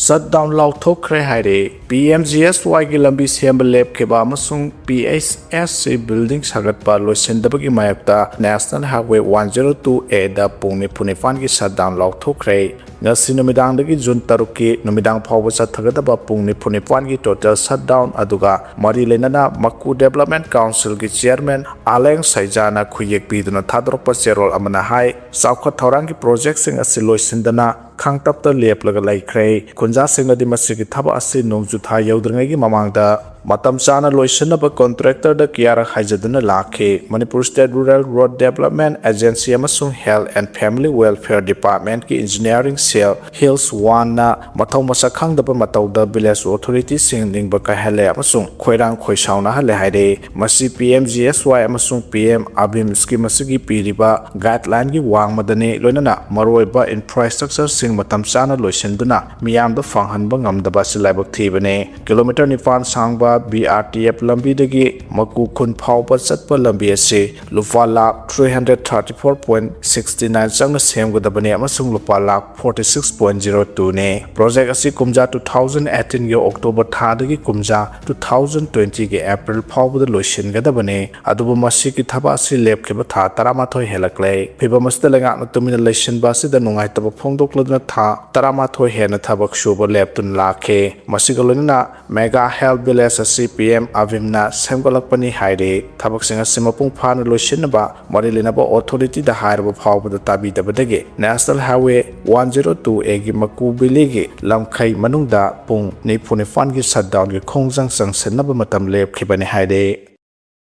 Shutdown ꯂꯥꯎꯊꯣꯛꯈ꯭ꯔꯦ ꯍꯥꯏꯔꯤ꯫ PMGSYꯒꯤ ꯂꯝꯕꯤ ꯁꯦꯝꯕ ꯂꯦꯞꯈꯤꯕ ꯑꯃꯁꯨꯡ PHSC building ꯁꯥꯒꯠꯄ ꯂꯣꯏꯁꯤꯟꯗꯕꯒꯤ ꯃꯥꯌꯣꯛꯇ National Highway one zero two Aꯗ ꯄꯨꯡ ꯅꯤꯐꯨ ꯅꯤꯄꯥꯟꯒꯤ shutdown ꯂꯥꯎꯊꯣꯛꯈ꯭ꯔꯦ꯫ ꯉꯁꯤ ꯅꯨꯃꯤꯗꯥꯡꯗꯒꯤ June ꯇꯔꯨꯛꯀꯤ ꯅꯨꯃꯤꯗꯥꯡ ꯐꯥꯎꯕ ꯆꯠꯊꯒꯗꯕ ꯄꯨꯡ ꯅꯤꯐꯨ ꯅꯤꯄꯥꯟꯒꯤ total shutdown ꯑꯗꯨꯒ ꯃꯔꯤ ꯂꯩꯅꯅ ꯃꯀꯨ Development Councilꯒꯤ chairman ꯑꯂꯦꯡ ꯁꯩꯖꯥꯅ ꯈꯨꯌꯦꯛ ꯄꯤꯗꯨꯅ ꯊꯥꯗꯣꯔꯛꯄ ꯆꯦꯔꯣꯜ ꯑꯃꯅ ꯍꯥꯏ, ꯆꯥꯎꯈꯠ ꯊꯧꯔꯥꯡꯒꯤ projectꯁꯤꯡ ꯑꯁꯤ ꯂꯣꯏꯁꯤꯟꯗꯅ ꯈꯥꯡꯇꯞꯇ ꯂꯦꯞꯂꯒ ꯂꯩꯈ꯭ꯔꯦ꯫ ꯈꯨꯟꯖꯥꯁꯤꯡꯅꯗꯤ ꯃꯁꯤꯒꯤ ꯊꯕꯛ ꯑꯁꯤ ꯅꯣꯡꯖꯨ ꯊꯥ ꯌꯧꯗ꯭ꯔꯤꯉꯩꯒꯤ ꯃꯃꯥꯡꯗ ꯃꯇꯝ ꯆꯥꯅ ꯂꯣꯏꯁꯤꯟꯅꯕ ꯀꯣꯟꯇ꯭ꯔꯦꯛꯇꯔꯗ ꯀꯌꯥꯔꯛ ꯍꯥꯏꯖꯗꯨꯅ ꯂꯥꯛꯈꯤ꯫ Manipur state rural road development agency ꯑꯃꯁꯨꯡ ꯍꯦꯜꯊ ꯑꯦꯟ ꯐꯦꯃꯤꯂꯤ ꯋꯦꯜꯐꯤꯌꯔ ꯗꯤꯄꯥꯔꯠꯃꯦꯟꯠꯀꯤ ꯏꯟꯖꯤꯅꯤꯌꯥꯔꯤꯡ ꯁꯦꯜ ꯍꯤꯜꯁ ꯋꯥꯟꯅ ꯃꯊꯧ ꯃꯁꯛ ꯈꯪꯗꯕ ꯃꯇꯧꯗ ꯚꯤꯂꯦꯖ ꯑꯣꯊꯣꯔꯤꯇꯤꯁꯤꯡ ꯅꯤꯡꯕ ꯀꯥꯏꯍꯜꯂꯦ ꯑꯃꯁꯨꯡ ꯈꯣꯏꯔꯥꯡ ꯈꯣꯏꯁꯥꯎꯅꯍꯜꯂꯦ ꯍꯥꯏꯔꯦ꯫ ꯃꯁꯤ ꯄꯤ ꯑꯦꯝ ꯖꯤ ꯑꯦꯁ ꯋꯥꯏ ꯑꯃꯁꯨꯡ ꯄꯤ ꯑꯦꯝ ꯑꯚꯤꯝ ꯁ꯭ꯀꯤꯝ ꯑꯁꯤꯒꯤ ꯄꯤꯔꯤꯕ ꯒꯥꯏꯗꯂꯥꯏꯟꯒꯤ ꯋꯥꯡꯃꯗꯅꯤ, ꯂꯣꯏꯅꯅ ꯃꯔꯨꯑꯣꯏꯕ ꯏꯟꯐ꯭ꯔꯥꯁ꯭ꯇ꯭ꯔꯛꯆꯔꯁꯤꯡ ꯃꯇꯝ ꯆꯥꯅ ꯂꯣꯏꯁꯤꯟꯗꯨꯅ ꯃꯤꯌꯥꯝꯗ ꯐꯪꯍꯟꯕ ꯉꯝꯗꯕ ꯑꯁꯤ ꯂꯥꯏꯕꯛ ꯊꯤꯕꯅꯤ꯫ ꯀꯤꯂꯣꯃꯤꯇꯔ ꯅꯤꯄꯥꯟ ꯁꯥꯡꯕ ꯕꯤ ꯑꯥꯔ ꯇꯤ ꯑꯦꯐ ꯂꯝꯕꯤꯗꯒꯤ ꯃꯀꯨ ꯈꯨꯟ ꯐꯥꯎꯕ ꯆꯠꯄ ꯂꯝꯕꯤ ꯑꯁꯤ ꯂꯨꯄꯥ lakh three hundred thirty four point sixty nine ꯆꯪꯅ ꯁꯦꯝꯒꯗꯕꯅꯤ ꯑꯃꯁꯨꯡ ꯂꯨꯄꯥ lakh forty six point zero two ꯅꯤ꯫ ꯄ꯭ꯔꯣꯖꯦꯛ ꯑꯁꯤ ꯀꯨꯝꯖꯥ two thousand eighteen ꯒꯤ ꯑꯣꯛꯇꯣꯕꯔ ꯊꯥꯗꯒꯤ ꯀꯨꯝꯖꯥ two thousand twenty ꯒꯤ ꯑꯦꯄ꯭ꯔꯤꯜ ꯐꯥꯎꯕꯗ ꯂꯣꯏꯁꯤꯟꯒꯗꯕꯅꯤ꯫ ꯑꯗꯨꯕꯨ ꯃꯁꯤꯒꯤ ꯊꯕꯛ ꯑꯁꯤ ꯂꯦꯞꯈꯤꯕ ꯊꯥ ꯇꯔꯥꯃꯥꯊꯣꯏ ꯍꯦꯜꯂꯛꯂꯦ꯫ ꯐꯤꯚꯝ ꯑꯁꯤꯗ ꯂꯩꯉꯥꯛꯅ ꯇꯨꯃꯤꯟꯅ ꯂꯩꯁꯤꯟꯕ ꯑꯁꯤꯗ ꯅꯨꯡꯉꯥꯏꯇꯕ ꯐꯣꯡꯗꯣꯛꯂꯗꯨꯅ ꯊꯥ ꯇꯔꯥꯃꯥꯊꯣꯏ ꯍꯦꯟꯅ ꯊꯕꯛ ꯁꯨꯕ ꯂꯦꯞꯇꯨꯅ ꯂꯥꯛꯈꯤ꯫ ꯃꯁꯤꯒ ꯂꯣꯏꯅꯅ ꯃꯦꯒꯥ ꯍꯦꯜꯊ ꯚꯤꯂꯦꯖ ꯑꯁꯤ ꯄꯤ ꯑꯦꯝ ꯑꯚꯤꯝꯅ ꯁꯦꯝꯒꯠꯂꯛꯄꯅꯤ ꯍꯥꯏꯔꯤ꯫ ꯊꯕꯛꯁꯤꯡ ꯑꯁꯤ ꯃꯄꯨꯡ ꯐꯥꯅ ꯂꯣꯏꯁꯤꯟꯅꯕ ꯃꯔꯤ ꯂꯩꯅꯕ ꯑꯣꯊꯣꯔꯤꯇꯤꯗ ꯍꯥꯏꯔꯕ ꯐꯥꯎꯕꯗ ꯇꯥꯕꯤꯗꯕꯗꯒꯤ national highway one zero two A ꯒꯤ ꯃꯀꯨ ꯚꯦꯂꯤꯒꯤ ꯂꯝꯈꯩ ꯃꯅꯨꯡꯗ ꯄꯨꯡ ꯅꯤꯐꯨ ꯅꯤꯄꯥꯟꯒꯤ ꯁꯠꯗꯥꯎꯟꯒꯤ ꯈꯣꯡꯖꯪ ꯆꯪꯁꯤꯟꯅꯕ ꯃꯇꯝ ꯂꯦꯞꯈꯤꯕꯅꯤ ꯍꯥꯏꯔꯤ꯫